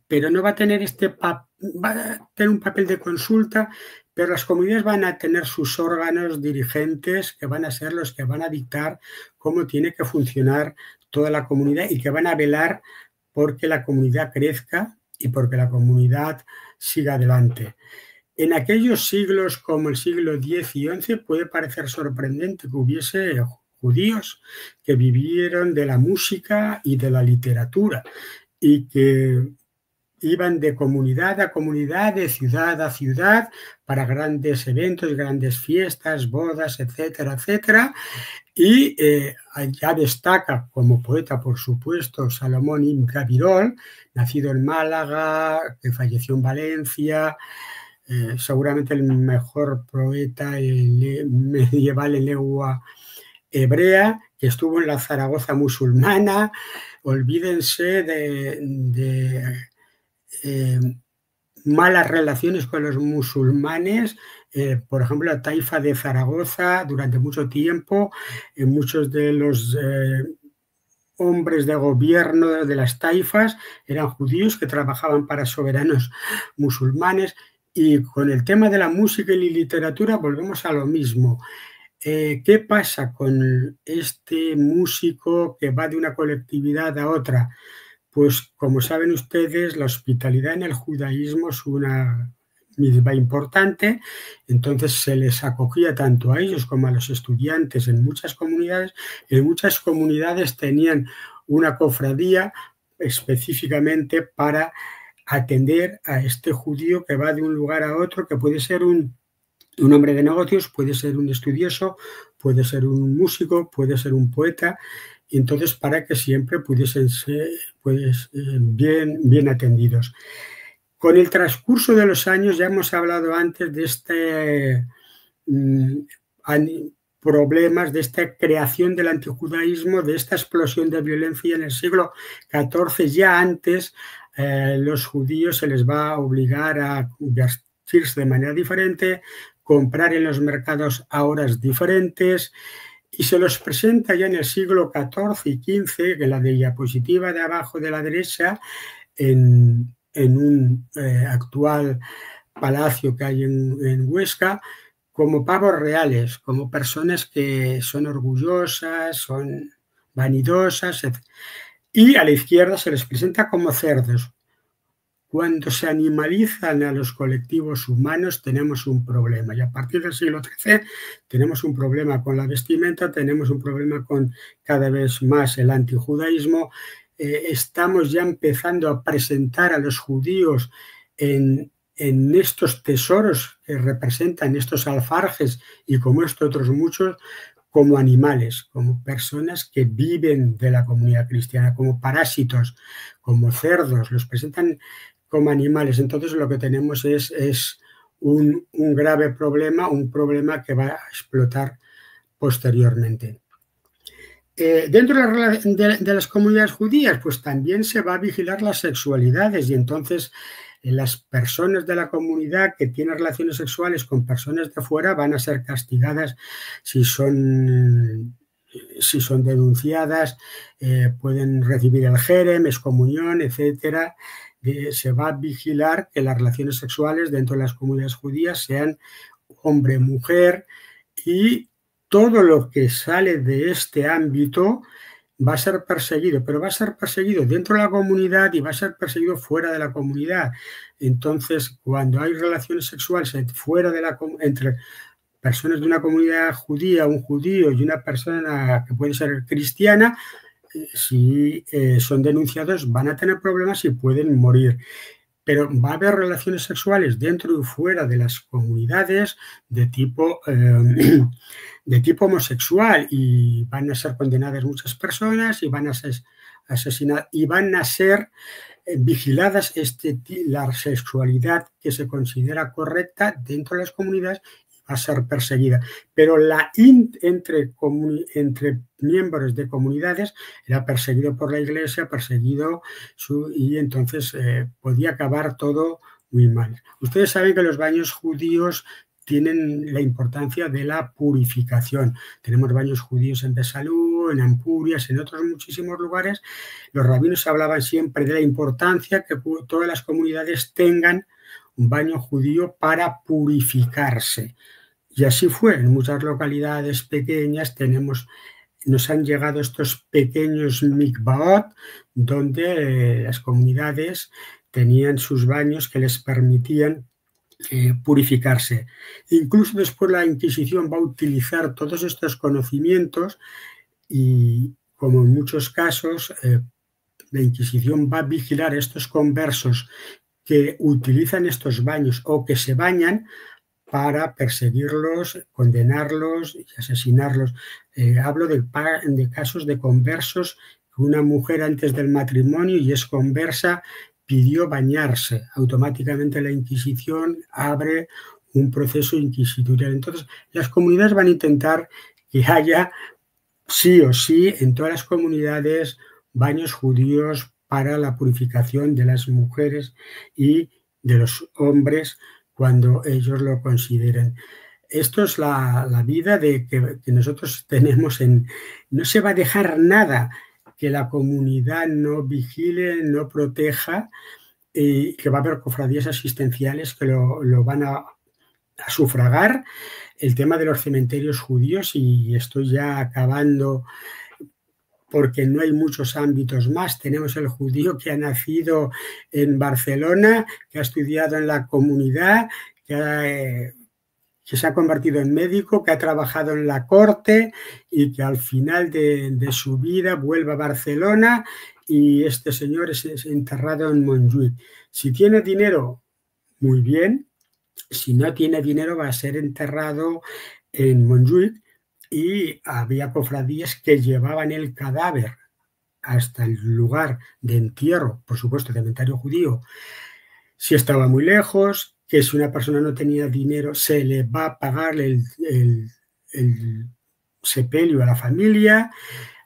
pero no va a tener este pa-, va a tener un papel de konsulta, pero las komunidades van a tener sus organos dirijentes ke van a ser los ke van a diktar komo tiene ke funsionar toda la komunidad i ke van a velar porke la komunidad krezka i porke la komunidad siga adelante. En akeyos siglos komo el siglo diez i onze puede pareser sorprendente ke uviese djudios ke bivieron de la musika i de la literatura i ke ivan de komunidad a komunidad, de sivdad a sivdad, para grandes eventos, grandes fiestas, bodas, etsetera, etsetera. I, eh, ya destaka komo poeta, por supuesto, Salomón Imka Birol, nasido en Malaga, ke fayesio en Valensia, eh, seguramente el mejor poeta, eh, le-, medieval en lengua ebrea, ke estuvo en la Zaragoza musulmana. Olvidense de, de, eh, malas relasiones kon los musulmanes. Eh, por enshemplo, la taifa de Zaragoza, durante mucho tiempo, eh, muchos de los, eh, ombres de gobierno de las taifas eran djudios ke travajavan para soveranos musulmanes. I kon el tema de la musika i la literatura volvemos a lo mizmo. Eh, ke pasa kon este muziko ke va de una kolektividad a otra? Pues, komo saven ustedes, la ospitalidad en el djudaizmo es una mizva importante, entonses se les akogia tanto a eyos komo a los estudiantes en muchas komunidades. En muchas komunidades tenian una kofradia espesifikamente para atender a este djudio ke va de un lugar a otro, ke puede ser un, un ombre de negosios, puede ser un estudioso, puede ser un muziko, puede ser un poeta, Entonces, para que siempre pudiesen ser, pues, eh, bien, bien atendidos. Con el transkurso de los anyos, ya hemos avlado antes de este, mm, ani-, problemas, de esta kreasion del antijudaizmo, de esta eksplozion de violensia en el siglo katorze, ya antes, eh, los djudios se les va a ovligar a vestirse de manera diferente, konprar en los merkados a oras diferentes, i se los prezenta ya en el siglo katorze i kinze, ke la diapozitiva de abajo de la derecha, en, en un, eh, aktual palasio ke ay en, en Huesca, komo pavos reales, komo personas ke son orgullozas, son vanidozas, etcetera. I a la izkierda se les prezenta komo serdos. Kuando se animalizan a los kolektivos umanos, tenemos un problema. I a partir del siglo treze tenemos un problema kon la vestimenta, tenemos un problema kon kada vez mas el antijudaizmo. Eh, estamos ya empezando a prezentar a los djudios en, en estos tesoros ke reprezentan estos alfarjes i komo esto otros muchos, komo animales, komo personas ke biven de la komunidad kristiana, komo parasitos, komo serdos, los prezentan komo animales. Entonces, lo ke tenemos es, es un, un grave problema, un problema ke va a eksplotar posteriormente. Eh, dentro de la rela-, de, de las komunidades djudias, pues tambien se va a vijilar las seksualidades, i entonces, eh, las personas de la komunidad ke tienen relasiones seksuales kon personas de fuera van a ser kastigadas si son, si son denunsiadas, eh, pueden resivir el jerem, ekskomunion, etcetera. De, se va a vijilar ke las relasiones seksuales dentro de las komunidades djudias sean ombre-mujer, i todo lo ke sale de este ambito va a ser persegido, pero va a ser persegido dentro de la komunidad i va a ser persegido fuera de la komunidad. Entonces, kuando ay relasiones seksuales et-, fuera de la kom-, entre personas de una komunidad djudia, un djudio i una persona ke puede ser kristiana, eh, si, eh, son denunsiados, van a tener problemas i pueden morir. Pero va a aver relasiones seksuales dentro i fuera de las komunidades de tipo, eh, de tipo omoseksual, i van a ser kondenadas muchas personas, i van a ser asesinadas, i van a ser, eh, vijiladas este ti-, la seksualidad ke se konsidera korekta dentro de las komunidades, i va a ser persegida. Pero la in-, entre komuni-, entre miembros de komunidades era persegido por la iglesia, persegido su, i entonces, eh, podia akabar todo muy mal. Ustedes saven ke los banyos djudios tienen la importansia de la purifikasion. Tenemos banyos djudios en Besalú, en Ampurias, en otros muchisimos lugares. Los rabinos avlavan siempre de la importansia ke ku-, todas las komunidades tengan un banyo djudio para purifikarse. I ansi fue. En muchas lokalidades pekenyas tenemos, nos an yegado estos pekenyos mikvaot, donde, eh, las komunidades tenian sus banyos ke les permitian, eh, purifikarse. Inkluso despues la Inkisision va a utilizar todos estos konosimientos i, komo en muchos kazos, eh, la Inkisision va a vijilar a estos konversos ke utilizan estos banyos o ke se banyan para persegirlos, kondenarlos i asesinarlos. Eh, avlo de pa-, de kazos de konversos ke una mujer antes del matrimonio i es konversa pidio banyarse. Automatikamente la Inkisision avre un proseso inkisitorial. Entonses, las komunidades van a intentar ke aya si o si, en todas las komunidades, banyos djudios para la purifikasion de las mujeres i de los ombres kuando eyos lo konsideren. Esto es la, la vida de ke, ke mozotros tenemos en, no se va a dehar nada ke la komunidad no vijile, no proteja, i ke va a aver kofradias asistensiales ke lo, lo van a a sufragar el tema de los sementerios djudios, i esto ya akavando, porke no ay muchos ambitos mas. Tenemos el djudio ke a nazido en Barselona, ke a estudiado en la komunidad, ke a, eh, ke se a konvertido en mediko, ke a travajado en la korte i ke al final de, de su vida vuelve a Barselona i este sinyor es, es enterrado en Montjuic. Si tiene dinero, muy bien, si no tiene dinero, va a ser enterrado en Montjuic, y avia kofradiyas ke yevavan el kadaver asta el lugar de entierro, por supuesto, sementerio djudio, si estava muy lejos, ke si una persona no tenia dinero, se le va a pagar el, el, el sepelio a la famiya.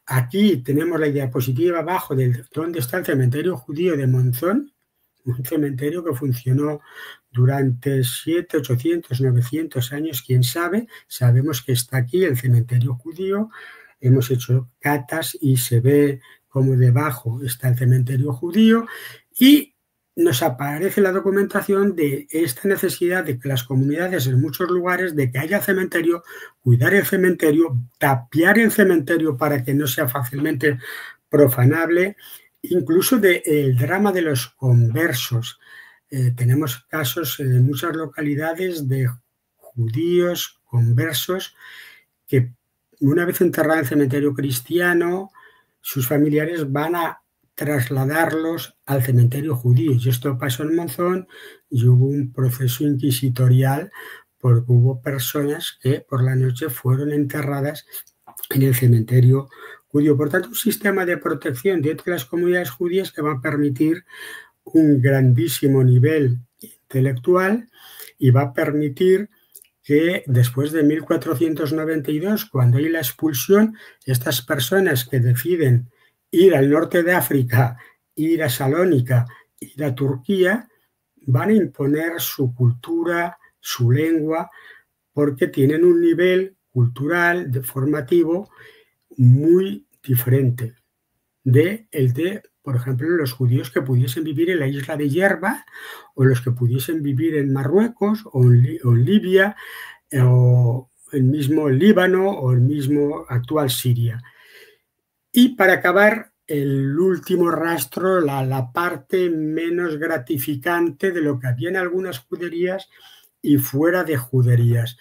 Aki tenemos la diapozitiva abajo del, donde esta el sementerio djudio de Monzon, un sementerio ke funsiono durante siete, ochosientos, novesientos anyos, kien save. Savemos ke esta aki, el sementerio djudio. Emos echo katas i se ve komo debajo esta el sementerio djudio i mos aparese la dokumentasion de esta nesesidad de ke las komunidades en muchos lugares, de ke aya sementerio, kuidar el sementerio, tapiar el sementerio para ke no sea fasilmente profanable, inkluso de el drama de los konversos. Eh, tenemos kazos en muchas lokalidades de djudios konversos ke una vez enterrado en el sementerio kristiano, sus familiares van a trasladarlos al sementerio djudio. I esto paso en Monzon i uvo un proseso inkisitorial porke uvo personas ke por la noche fueron enterradas en el sementerio djudio. Por tanto, un sistema de proteksion dentro de las komunidades djudiyas ke va a permitir un grandisimo nivel intelektual i va a permitir ke despues de mil kuatrosientos noventa i dos, kuando ay la ekspulsion, estas personas ke desiden ir al norte de Afrika, ir a Salonika, ir a Turkia, van a imponer su kultura, su lengua, porke tienen un nivel kultural, de, formativo, muy diferente de el de, por enshemplo, los djudios ke pudiesen bivir en la izla de Yerba, o los ke pudiesen bivir en Marruekos, o en Li-, o en Libia, eh, o el mizmo Libano, o el mizmo aktual Siria. I para akavar, el ultimo rastro, la, la parte menos gratifikante de lo ke avia en algunas djuderiyas i fuera de djuderiyas.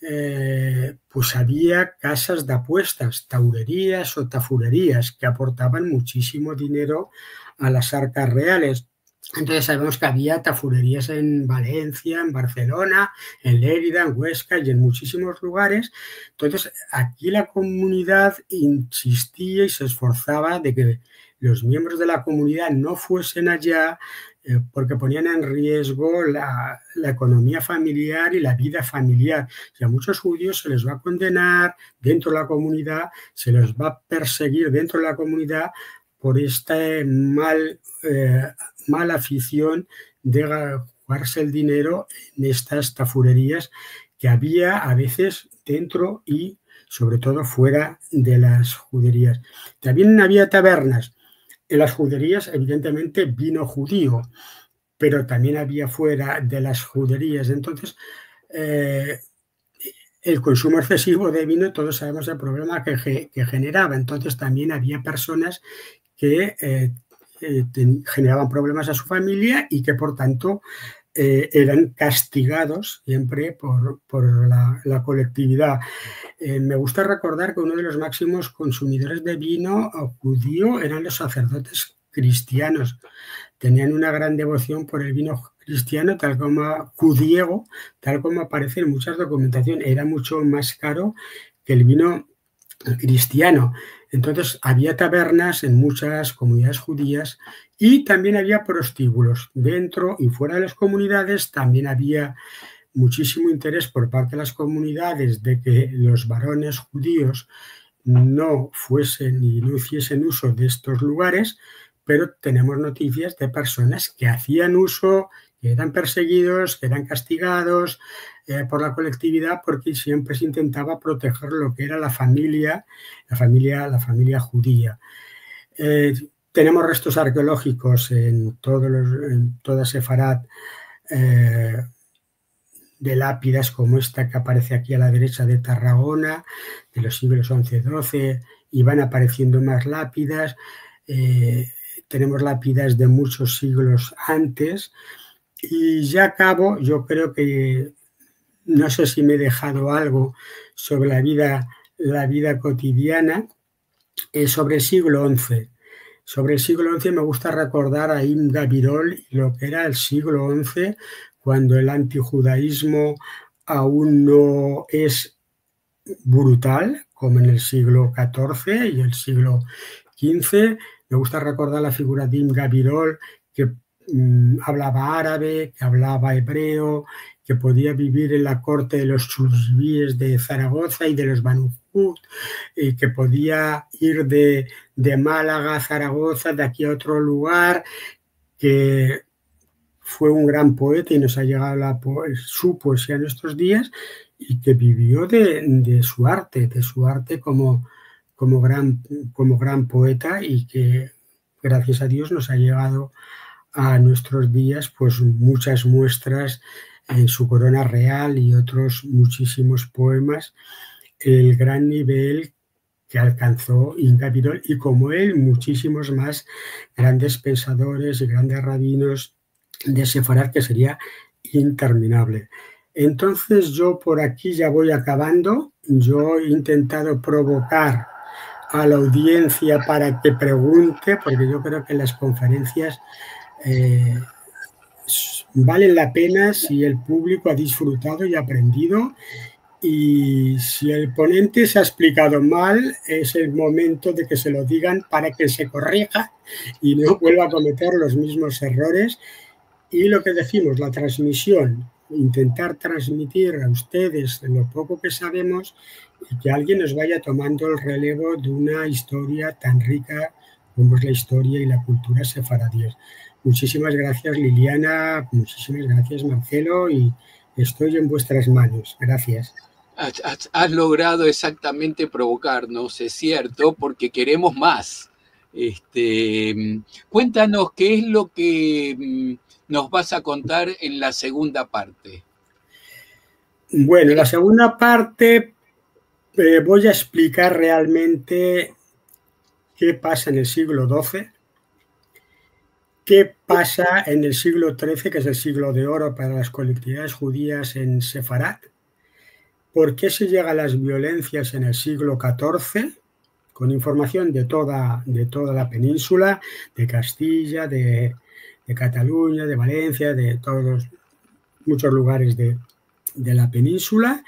Eh, pues avia kazas de apuestas, taureriyas o tafureriyas, ke aportavan muchisimo dinero a las arkas reales. Entonses, savemos ke avia tafureriyas en Valensia, en Barselona, en Lerida, en Ueska i en muchisimos lugares. Entonses, aki la komunidad insistia i se esforzava de ke los miembros de la komunidad no fuesen aya, eh, porke ponian en riesgo la, la ekonomia familiar i la vida familiar. I a muchos djudios se les va a kondenar dentro de la komunidad, se les va a persegir dentro de la komunidad por esta mal, eh, mala afision de ga-, jugarse el dinero en estas tafureriyas ke avia a vezes dentro i, sovre todo, fuera de las djuderiyas. Tambien avia tavernas. En las djuderiyas, evidentemente, vino djudio, pero tambien avia fuera de las djuderiyas. Entonses, eh, el konsumo eksesivo de vino, todos savemos el problema ke ge-, ke generava. Entonses, tambien avia personas ke, eh, eh, ten-, generava problemas a su famiya i ke, por tanto, eh, eran kastigados siempre por, por la, la kolektividad. Eh, me gusta rekordar ke uno de los maksimos konsumidores de vino, eh, djudio eran los saserdotes kristianos. Tenian una gran devosion por el vino kristiano, tal komo, djudiego, tal komo aparese en muchas dokumentasion. Era muncho mas karo ke el vino kristiano. Entonses, avia tavernas en muchas komunidades djudiyas i tambien avia prostibulos. Dentro i fuera de las komunidades tambien avia muchisimo interes por parte de las komunidades de ke los varones djudios no fuesen i no iciesen uso de estos lugares, pero tenemos notisias de personas ke azian uso, ke eran persegidos, ke eran kastigados, eh, por la kolektividad, porke siempre se intentava proteger lo ke era la famiya, la famiya, la famiya djudia. Eh, tenemos restos arkeologikos en todos los, en toda Sefarad, eh, de lapidas komo esta ke aparese aki a la derecha de Tarragona, de los siglos onze, doze, i van aparesiendo mas lapidas. Eh, tenemos lapidas de munchos siglos antes. I ya akavo, yo kreo ke, no se si me e dejado algo sovre la vida, la vida kotidiana, eh, sovre el siglo onze. Sovre el siglo onze me gusta rekordar a Imga Birol i lo ke era el siglo onze, kuando el antijudaizmo aun no es brutal, komo en el siglo katorze i el siglo kinze. Me gusta rekordar la figura de Ibn Gabirol, ke, mm, avlava arabe, ke avlava ebreo, ke podia bivir en la korte de los Chuljibies de Zaragoza i de los Banu Hud, i ke podia ir de, de Malaga a Zaragoza, de aki a otro lugar, ke fue un gran poeta i mos a yegado la po-, su poezia en estos dias, i ke bivio de, de su arte, de su arte komo, komo gran, komo gran poeta, i ke, grasias a Dios, mos a yegado a muestros dias, pues, munchas muestras en su Korona Real i otros munchisimos poemas, el gran nivel ke alkanzo Ibn Gabirol i, komo el, munchisimos mas grandes pensadores i grandes rabinos de Sefarad, ke seria interminable. Entonses, yo por aki ya vo akavando. Yo e intentado provokar a la audiensia para ke pregunte, porke yo kreo ke las konferensias, e, s-, valen la pena si el publiko a disfrutado i aprendido, i si el ponente se a esplikado mal, es el momento de ke se lo digan para ke se korija i no vuelva a kometer los mizmos erores. I lo ke dizimos, la transmision, intentar transmitir a ustedes lo poko ke savemos i ke alguien mos vaya tomando el relevo de una istoria tan rika komo es la istoria i la kultura sefaradies. Munchisimas grasias, Liliana, munchisimas grasias, Marcelo, i esto en vuestras manos. Grasias. Has, has, has logrado exactamente provocarnos, es cierto, porque queremos más. Este, mm, cuéntanos qué es lo que, mm, nos vas a contar en la segunda parte. Bueno, la segunda parte, e, vo a esplicar realmente ke pasa en el siglo doze, ke pasa en el siglo treze, ke es el siglo de oro para las kolektivas djudias en Sefarad, por ke se yega a las violensias en el siglo katorze, kon informasion de toda, de toda la peninsula, de Kastiya, de, de Katalunya, de Valensia, de todos, munchos lugares de, de la peninsula,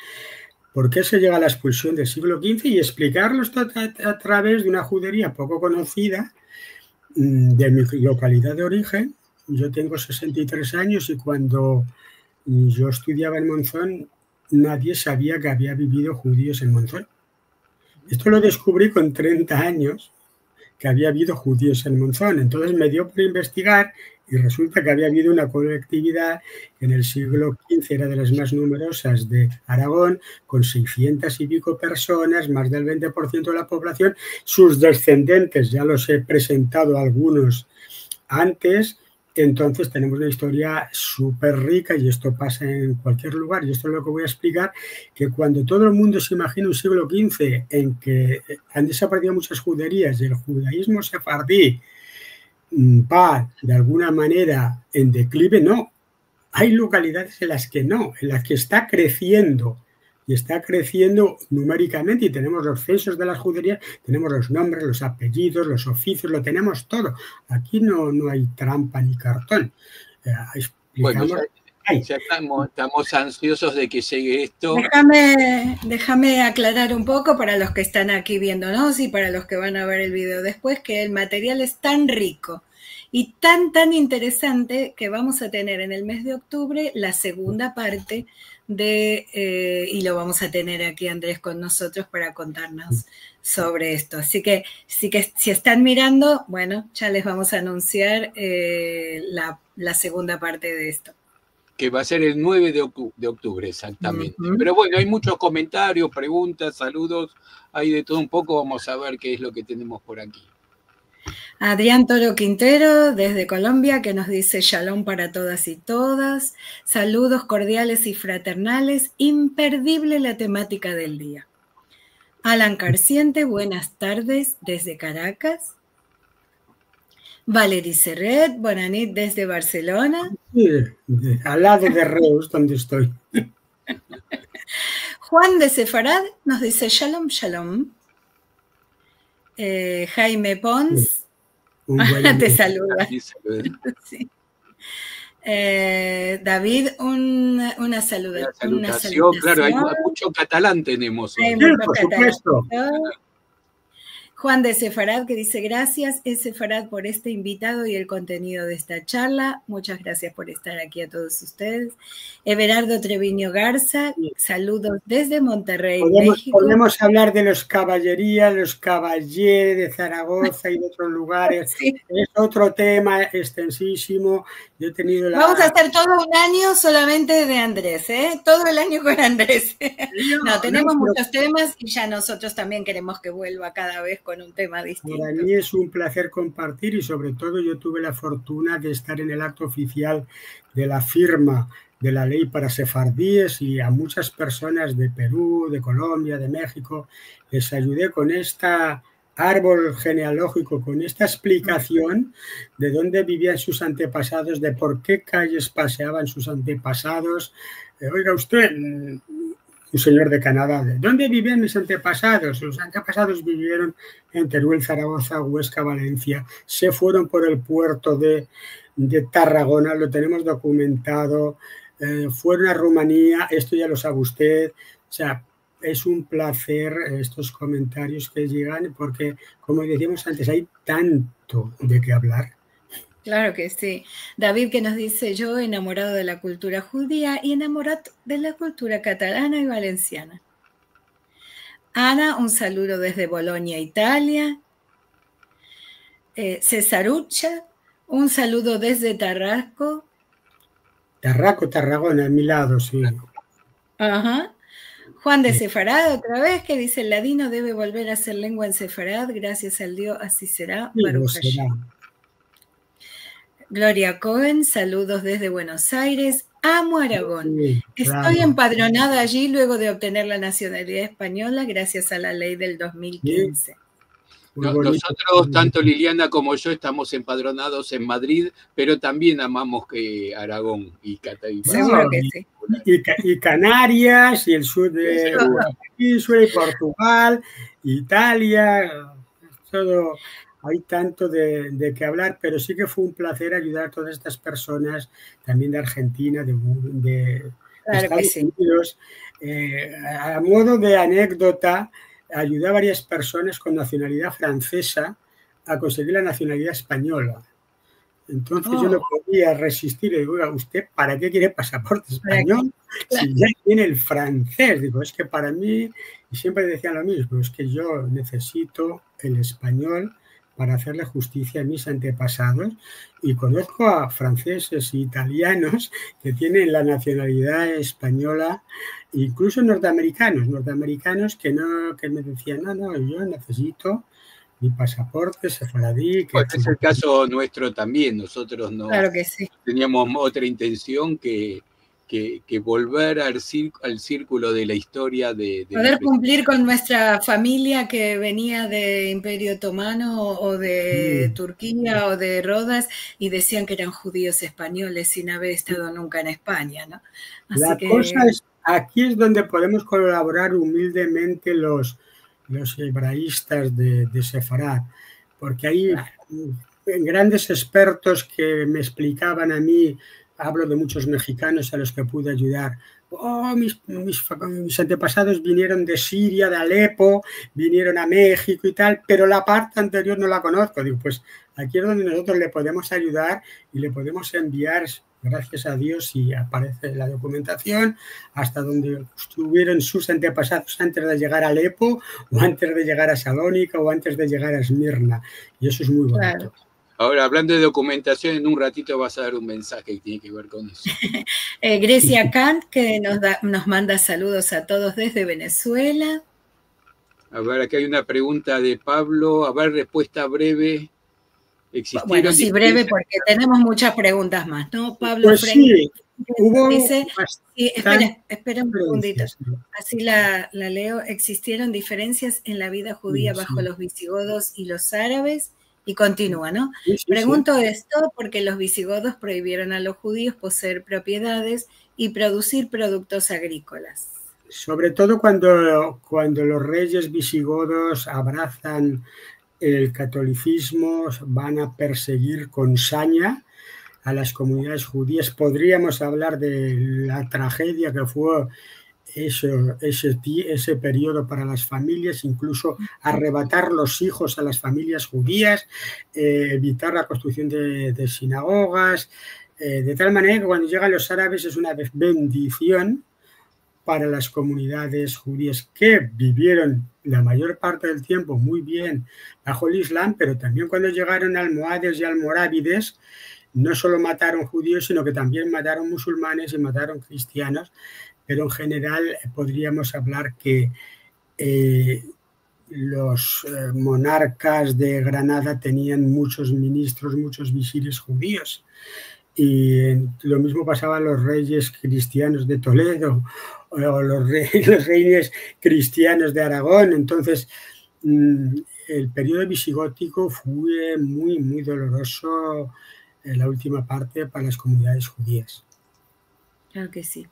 por ke se yega a la ekspulsion del siglo kinze i esplikarlo esto a, a, a traves de una djuderia poko konosida, mm, de mi lokalidad de orijen. Yo tengo sesenta i tres anyos i kuando yo estudiava en Monzon, nadie savia ke avia bivido djudios en Monzon. Esto lo deskuvri kon trenta anyos, ke avia avido djudios en Monzon. Entonses me dio por investigar i resulta ke avia avido una kolektividad ke en el siglo kinze era de las mas numerosas de Aragon, kon seisientas i piko personas, mas del vente por siento de la populasion. Sus desendentes ya los e prezentado algunos antes, Entonses tenemos una istoria super rika i esto pasa en kualkier lugar. I esto es lo ke vo a esplicar, ke kuando todo el mundo se imajina un siglo kinze en ke, e, han desaparesido munchas djuderias i el djudaizmo sefaradi, mm, va de alguna manera en deklive, no. Ay lokalidades en las ke no, en las ke esta kresiendo i esta kresiendo numerikamente, i tenemos los sensos de las djuderias, tenemos los nombres, los apellidos, los ofisios, lo tenemos todo. Aki no, no ay trampa ni karton. E, eksplikamos. Bueno, ya, ay, ya estamos, estamos ansiosos de que llegue esto. Déjame, déjame aklarar un poko para los ke estan aki viendonos i para los ke van a ver el video despues, ke el material es tan riko i tan, tan interesante ke vamos a tener en el mez de oktubre la segunda parte de, e, i lo vamos a tener aki Andres kon mozotros para kontarmos sovre esto. Ansi ke, ansi ke si estan mirando, bueno, ya les vamos a anunsiar, e, la, la segunda parte de esto. Ke va a ser el nueve de oktu-, de oktubre, eksaktamente. Pero bueno, ay munchos komentarios, preguntas, saludos, ay de todo un poko, vamos a ver ke es lo ke tenemos por aki. Adrián Toro Quintero, desde Colombia, ke mos dize: "Shalom para todas i todos. Saludos kordiales i fraternales. Imperdible la tematika del dia." Alan Carciente, buenas tardes desde Caracas. Valerie Serret, bona nit desde Barcelona. Si, de, al lado de Reus, donde esto. Juan de Sefarad mos dize: "Shalom, shalom." E, Jaime Pons, te saluda. Si. Eh, David, un, una saluda-, una saludasion. Una saludasion, klaro, ay mu-, mucho katalan tenemos oy. Ay mucho katalan. Si, por supuesto. Juan de Sefarad, que dice: "Gracias, es Sefarad, por este invitado y el contenido de esta charla". Muchas gracias por estar aquí a todos ustedes. Everardo Treviño Garza, saludos desde Monterrey, Mexico. Podemos, podemos avlar de los kavalleria, los kavalier de Zaragoza i de otros lugares. Si. Es otro tema extensisimo. Yo he tenido la... Vamos a azer todo un anyo solamente de Andres, e? Todo el anyo kon Andres. No, no, tenemos muchos temas i ya mozotros tambien keremos ke vuelva kada vez kon un tema distinto. Para mi es un plazer kompartir i, sovre todo, yo tuve la fortuna de estar en el akto ofisial de la firma de la ley para sefardies i a muchas personas de Peru, de Kolombia, de Mexico, les ayude kon esta arbol genealojiko, kon esta esplikasion de donde bivian sus antepasados, de por ke kayes paseavan sus antepasados. E, oiga uste, mm, un sinyor de Kanada, de: "Donde bivian mis antepasados?". Sus antepasados bivieron en Teruel, Zaragoza, Huesca, Valencia. Se fueron por el puerto de, de Tarragona, lo tenemos dokumentado. E, fueron a Rumania, esto ya lo save uste. O sea, es un plazer estos komentarios ke yegan, porke, komo desiamos antes, ay tanto de ke avlar. Klaro ke si. David ke mos dize: "Yo enamorado de la kultura djudia i enamorado de la kultura katalana i valensiana". Ana, un saludo desde Bolonia, Italia. E, Cesarucha, un saludo desde Tarrasco. Tarraco, Tarragona, a mi lado, si. Aha. Juan de Sefarad, otra vez, ke dize: "El ladino deve volver a ser lengua en Sefarad, grasias al Dio, ansi sera, Baruch Hashem". Si, lo sera. Gloria Cohen, saludos desde Buenos Aires. Amo Aragón. Si, klaro. Estoy empadronada allí luego de obtener la nacionalidad española gracias a la ley del dos mil quince. Si. Muy bonito. No, nosotros, tanto Liliana como yo, estamos empadronados en Madrid, pero también amamos, e, Aragón i Cata-, i... Seguro ke si. I Ca-, i Canarias, i el sur de la peninsula, i Portugal, Italia, todo. Ay tanto de, de ke avlar, pero si ke fue un plazer ayudar a todas estas personas, tambien de Argentina, de, de Estados Unidos. Klaro ke si. E, a, a modo de anekdota, ayudi a varias personas kon nasionalidad franseza a konsegir la nasionalidad espanyola. Entonses yo no podia resistir. Le digo: "Oiga, uste para ke kiere pasaporte espanyol si ya tiene el franses?". Digo: "Es ke para mi", i siempre desian lo mizmo, "es ke yo nesesito el espanyol para azerle justisia a mis antepasados, i konosko a franseses i italianos ke tienen la nasionalidad espanyola, inkluso norteamerikanos, norteamerikanos ke no, ke me desian: 'No, no, yo nesesito mi pasaporte sefaradi'". Bueno, es el kazo nuestro tambien. Nosotros no... Klaro ke si. Teniamos otra intension ke ke, ke volver al cir-, al sirkulo de la istoria de, de... Poder kumplir kon nuestra famiya ke venia de Imperio Otomano o de Turkia o de Rodas i desian ke eran djudios espanyoles sin aver estado nunka en Espanya, no? Asi ke... La koza es, aki es donde podemos kolaborar umildemente los, los ebraistas de, de Sefarad, porke ay, mm, grandes ekspertos ke me esplikavan a mi, avlo de munchos mehikanos a los ke pude ayudar. "Oh, mis, mis fa-, mis antepasados vinieron de Siria, de Alepo, vinieron a Mehiko i tal, pero la parte anterior no la konosko". Digo, pues aki es donde mozotros le podemos ayudar i le podemos enviar, grasias a Dios, i aparese la dokumentasion, asta donde estuvieron sus antepasados antes de yegar a Alepo, o antes de yegar a Salonika, o antes de yegar a Esmirna. I esto es muy bonito. Klaro. Ahora, avlando de dokumentasion, en un ratito vas a dar un mensaje ke tiene ke ver kon esto. E, Grecia Kant, ke mos da, mos manda saludos a todos desde Venezuela. A ver, aki ay una pregunta de Pavlo. A ver, respuesta breve. Existieron... Bueno, si, breve, diferencias, porke tenemos munchas preguntas mas, no? Pavlo Frenk dize, si, espera, espera un segundito. Pues si, uvo bastantes diferensias, no. Asi la, la leo. Existieron diferencias en la vida djudia bajo los visigodos i los arabes. I kontinua, no? Si, si, si. Pregunto esto porque los visigodos prohibieron a los judíos poseer propiedades y producir productos agrícolas. Sovre todo kuando, kuando los reyes visigodos abrasan el katolisizmo, van a persegir kon sanya a las komunidades djudias. Podriamos avlar de la tragedia ke fue ese, ese ti-, ese periodo para las familias, inkluso arrebatar los ijos a las familias djudias, eh, evitar la konstruksion de, de sinagogas, eh, de tal manera ke kuando yegan los arabes es una be-, bendision para las komunidades djudias ke bivieron la mayor parte del tiempo muy bien bajo el Islam, pero tambien kuando yegaron almohades i almoravides, no solo mataron djudios, sino ke tambien mataron musulmanes i mataron kristianos, pero en jeneral, eh, podriamos avlar ke, eh, los, eh, monarkas de Granada tenian muchos ministros, muchos visires djudios. I, eh, lo mizmo pasava a los reyes kristianos de Toledo, o los re-, los reyes kristianos de Aragon. Entonses, mm, el periodo visigotiko fue muy, muy doloroso, eh, la ultima parte para las komunidades djudias. Klaro ke si.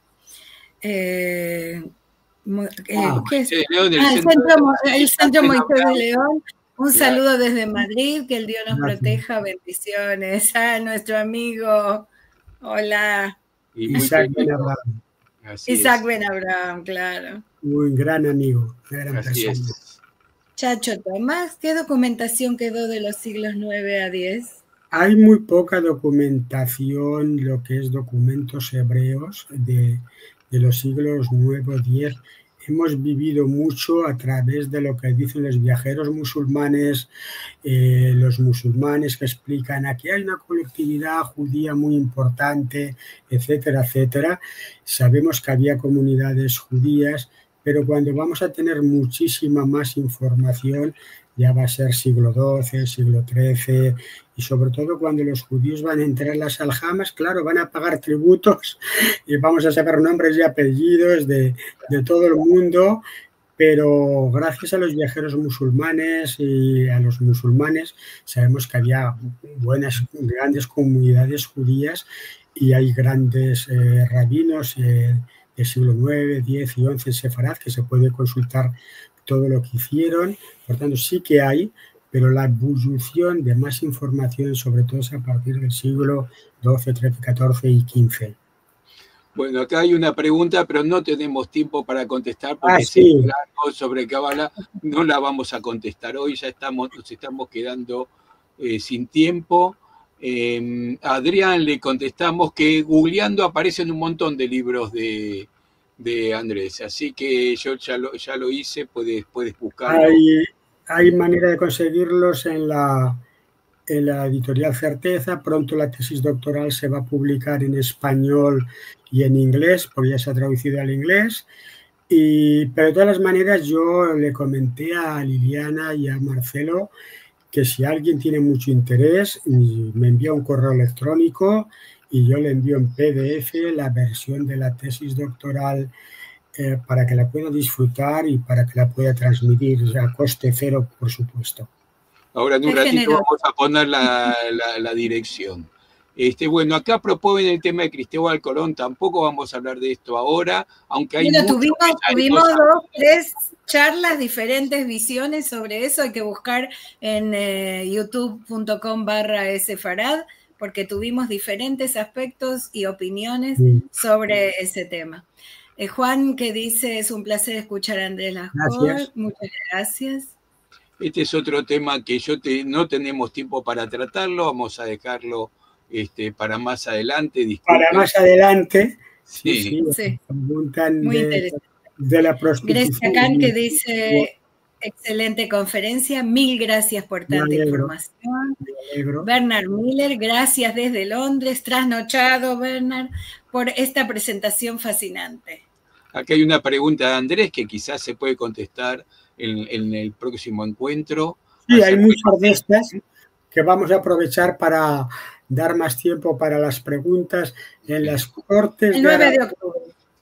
Eh, mo-, eh, ke es? Moisés de León, el Sentro Mo-, el Sentro Moisés de León. Un saludo desde Madrid, ke el Dio mos proteja, bendisiones a muestro amigo. Ola. Isaac Ben Abraham. Isaac Ben Abraham, klaro. Un gran amigo, una gran persona. Chacho Tomas, ke dokumentasion kedo de los siglos nueve a diez? Ay muy poka dokumentasion, lo ke es dokumentos evreos de, de los siglos nueve o diez. Emos bivido muncho a traves de lo ke dizen los viajeros musulmanes, eh, los musulmanes ke esplikan: "Aki ay una kolektividad djudia muy importante", etsetera, etsetera. Savemos ke avia komunidades djudias, pero kuando vamos a tener muchisima mas informasion, ya va a ser siglo doze, siglo treze, i sovre todo kuando los djudios van a entrar a las aljamas, klaro, van a pagar tributos i vamos a saver nombres i apellidos de, de todo el mundo, pero grasias a los viajeros musulmanes i a los musulmanes, savemos ke avia buenas, grandes komunidades djudias i ay grandes, eh, rabinos, eh, del siglo nueve, diez i onze en Sefarad, ke se puede konsultar todo lo ke izieron. Por tanto, si ke ay, pero la ebullusion de mas informasion, sovre todo, es a partir del siglo doze, treze, katorze i kinze. Bueno, acá hay una pregunta, pero no tenemos tiempo para contestar porque es largo sobre Kabbalah. No la vamos a contestar hoy, ya estamos, nos estamos quedando, eh, sin tiempo. Em, a Adrián le contestamos que googleando aparecen un montón de libros de, de Andrés, así que yo ya lo, ya lo hice, puedes, puedes buscarlo. Ay, ay manera de konsegirlos en la, en la editorial Certeza. Pronto la tesis doktoral se va a publikar en espanyol i en inglez, porke ya se a tradusido al inglez. I, pero de todas las maneras, yo le komente a Liliana i a Marcelo ke si alguien tiene muncho interes, i me envia un korreo elektroniko i yo le envio en PDF la version de la tesis doktoral, eh, para ke la pueda disfrutar i para ke la pueda transmitir a koste zero, por supuesto. Ahora en un ratito vamos a poner la, la, la direksion. Este, bueno, acá proponen el tema de Cristóbal Colón, tampoco vamos a hablar de esto ahora, aunque hay mucho que ya hemos hablado. Bueno, tuvimos, tuvimos dos, tres charlas, diferentes visiones sobre eso, hay que buscar en, eh, youtube punto com barra sefarad, porque tuvimos diferentes aspectos y opiniones sobre ese tema. Eh, Juan, ke dize: "Es un placer eskuchar a Andrés Laskor". Grasias. Muchas gracias. Este es otro tema que yo te, no tenemos tiempo para tratarlo, vamos a dejarlo, este, para más adelante. Para más adelante. Sí. Sí, sí. Preguntan de, de la prostitución. Grecia Can, ke dize: "Excelente conferencia, mil gracias por tanta información". Me alegro. Bernard Miller, gracias desde Londres, trasnochado, Bernard, por esta presentación fascinante. Acá hay una pregunta de Andrés que quizás se puede contestar en, en el próximo encuentro. Sí, hay muchas de estas ke vamos a aprovechar para dar mas tiempo para las preguntas en las Cortes de Aragón,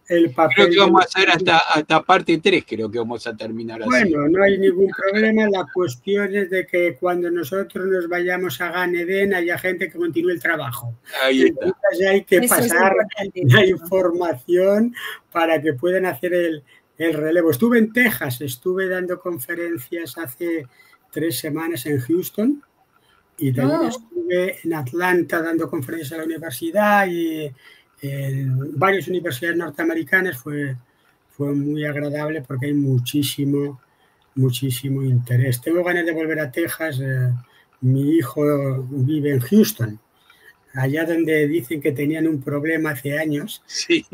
el papel de... Creo que vamos a hacer hasta, hasta parte tres, creo que vamos a terminar así. Bueno, no hay ningún problema. La kuestion es de ke kuando nosotros mos vayamos a Gan Eden aya djente ke kontinue el travajo. Ahí esta. Entonses ay ke pasar la informasion para ke puedan azer el, el relevo. Estuve en Texas, estuve dando konferensias aze tres semanas en Houston, Y también estuve en Atlanta dando conferencias a la universidad y en varias universidades norteamericanas. Fue, fue muy agradable porque hay muchísimo, muchísimo interés. Tengo ganas de volver a Texas. Eh, mi hijo vive en Houston, allá donde dicen que tenían un problema hace años. Si.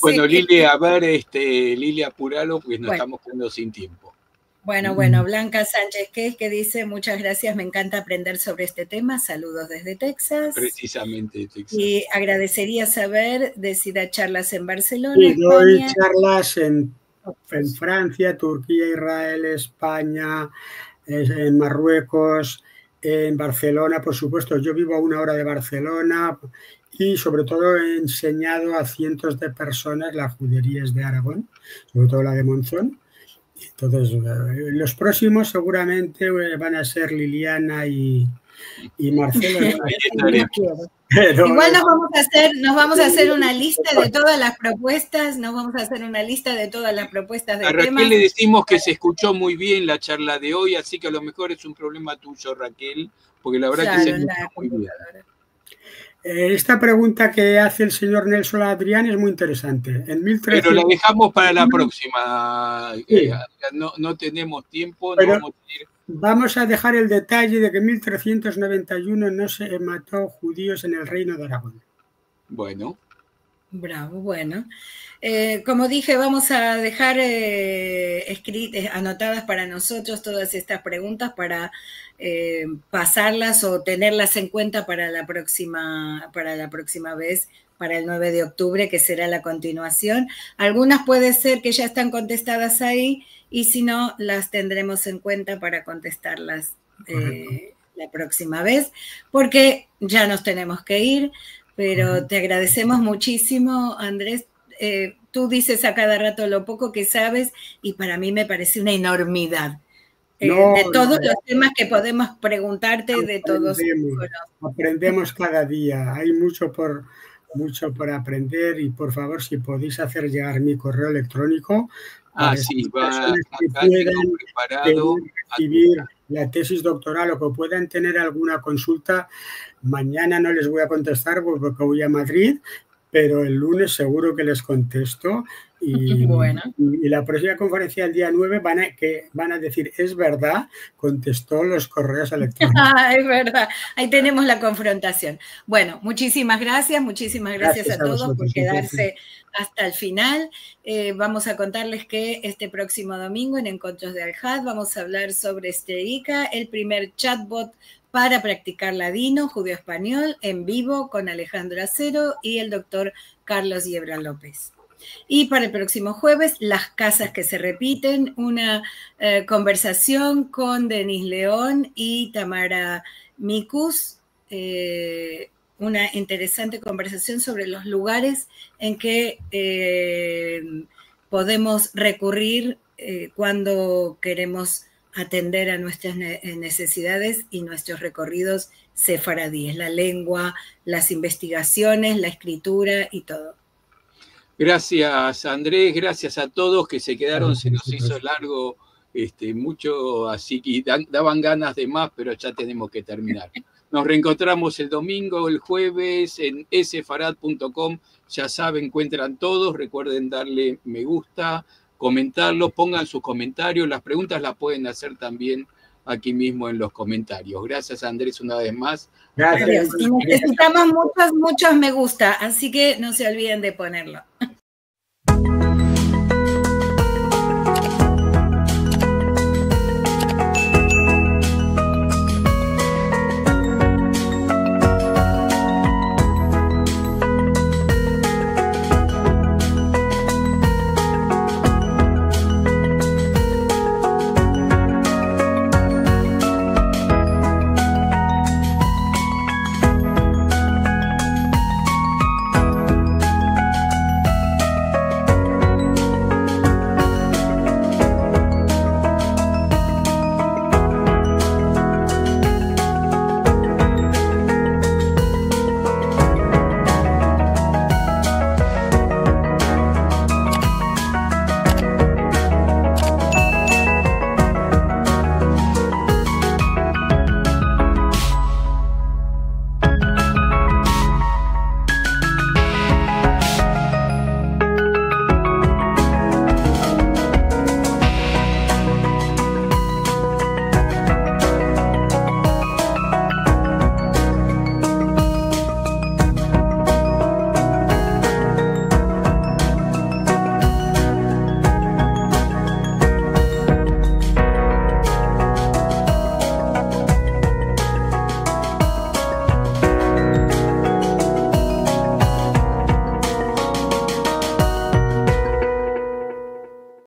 Bueno, Lili, a ver, este, Lili, apuralo, porque nos estamos quedando sin tiempo. Bueno, bueno, Blanca Sánchez Quez, que dice: muchas gracias, me encanta aprender sobre este tema, saludos desde Texas. Precisamente de Texas. Y agradecería saber de si da charlas en Barcelona, España. Sí, doy charlas en, en Francia, Turquía, Israel, España, en Marruecos, en Barcelona, por supuesto. Yo vivo a una hora de Barcelona y sobre todo he enseñado a cientos de personas las juderías de Aragón, sobre todo la de Monzón. Entonces, eh, los próximos seguramente, eh, van a ser Liliana y, y Marcelo. Ahí estaremos. Pero igual nos vamos a hacer, nos vamos a hacer una lista de todas las propuestas, nos vamos a hacer una lista de todas las propuestas de A Raquel temas. Le decimos que se escuchó muy bien la charla de hoy, así que a lo mejor es un problema tuyo, Raquel, porque la verdad que se escuchó muy bien. Eh, esta pregunta que hace el señor Nelson Adrián es muy interesante. En mil trescientos... Pero la dejamos para la próxima. Sí. Eh, no, no tenemos tiempo, no vamos a ir. Vamos a dejar el detalle de que en mil trescientos noventa y uno no se mató judíos en el Reino de Aragón. Bueno. Bravo, bueno. Eh, como dije, vamos a dejar eh, escritas, anotadas para nosotros todas estas preguntas para eh, pasarlas o tenerlas en cuenta para la próxima, para la próxima vez, para el nueve de octubre, que será la continuación. Algunas puede ser que ya están contestadas ahí y si no, las tendremos en cuenta para contestarlas eh, la próxima vez, porque ya nos tenemos que ir, pero te agradecemos muchísimo, Andrés. Eh, tú dices a cada rato lo poco que sabes y para mí me parece una enormidad. Eh, no, de todos no, los temas que podemos preguntarte, de todos. Aprendemos cada día, hay mucho por, mucho por aprender y por favor, si podéis hacer llegar mi correo electrónico para ah, sí, va, acá tengo preparado. Recibir la tesis doctoral o que puedan tener alguna consulta, mañana no les voy a contestar porque voy a Madrid, pero el lunes seguro que les contesto. Y, bueno. Y, y la próxima conferencia del día nueve van a, que van a decir, es verdad, contestó los correos electrónicos. Es verdad, ahí tenemos la confrontación. Bueno, muchísimas gracias, muchísimas gracias, gracias a, a todos por quedarse hasta el final. Eh, vamos a contarles que este próximo domingo en Encuentros de Alhad vamos a hablar sobre Estreika, el primer chatbot para practicar ladino, judío-español, en vivo con Alejandro Acero y el doctor Carlos Yebra López. Y para el próximo jueves, las casas que se repiten, una eh, conversación con Denise León y Tamara Mikus, eh, una interesante conversación sobre los lugares en que eh, podemos recurrir eh, cuando queremos atender a nuestras ne eh, necesidades y nuestros recorridos sefaradíes, la lengua, las investigaciones, la escritura y todo. Gracias, Andrés. Gracias a todos que se quedaron. Se nos hizo largo este, mucho, así que dan, daban ganas de más, pero ya tenemos que terminar. Nos reencontramos el domingo, el jueves en sefarad punto com. Ya saben, encuentran todos. Recuerden darle me gusta, comentarlo, pongan sus comentarios. Las preguntas las pueden hacer también aquí mismo en los comentarios. Gracias, Andrés, una vez más. Gracias. Y necesitamos muchos, muchos me gusta, así que no se olviden de ponerlo.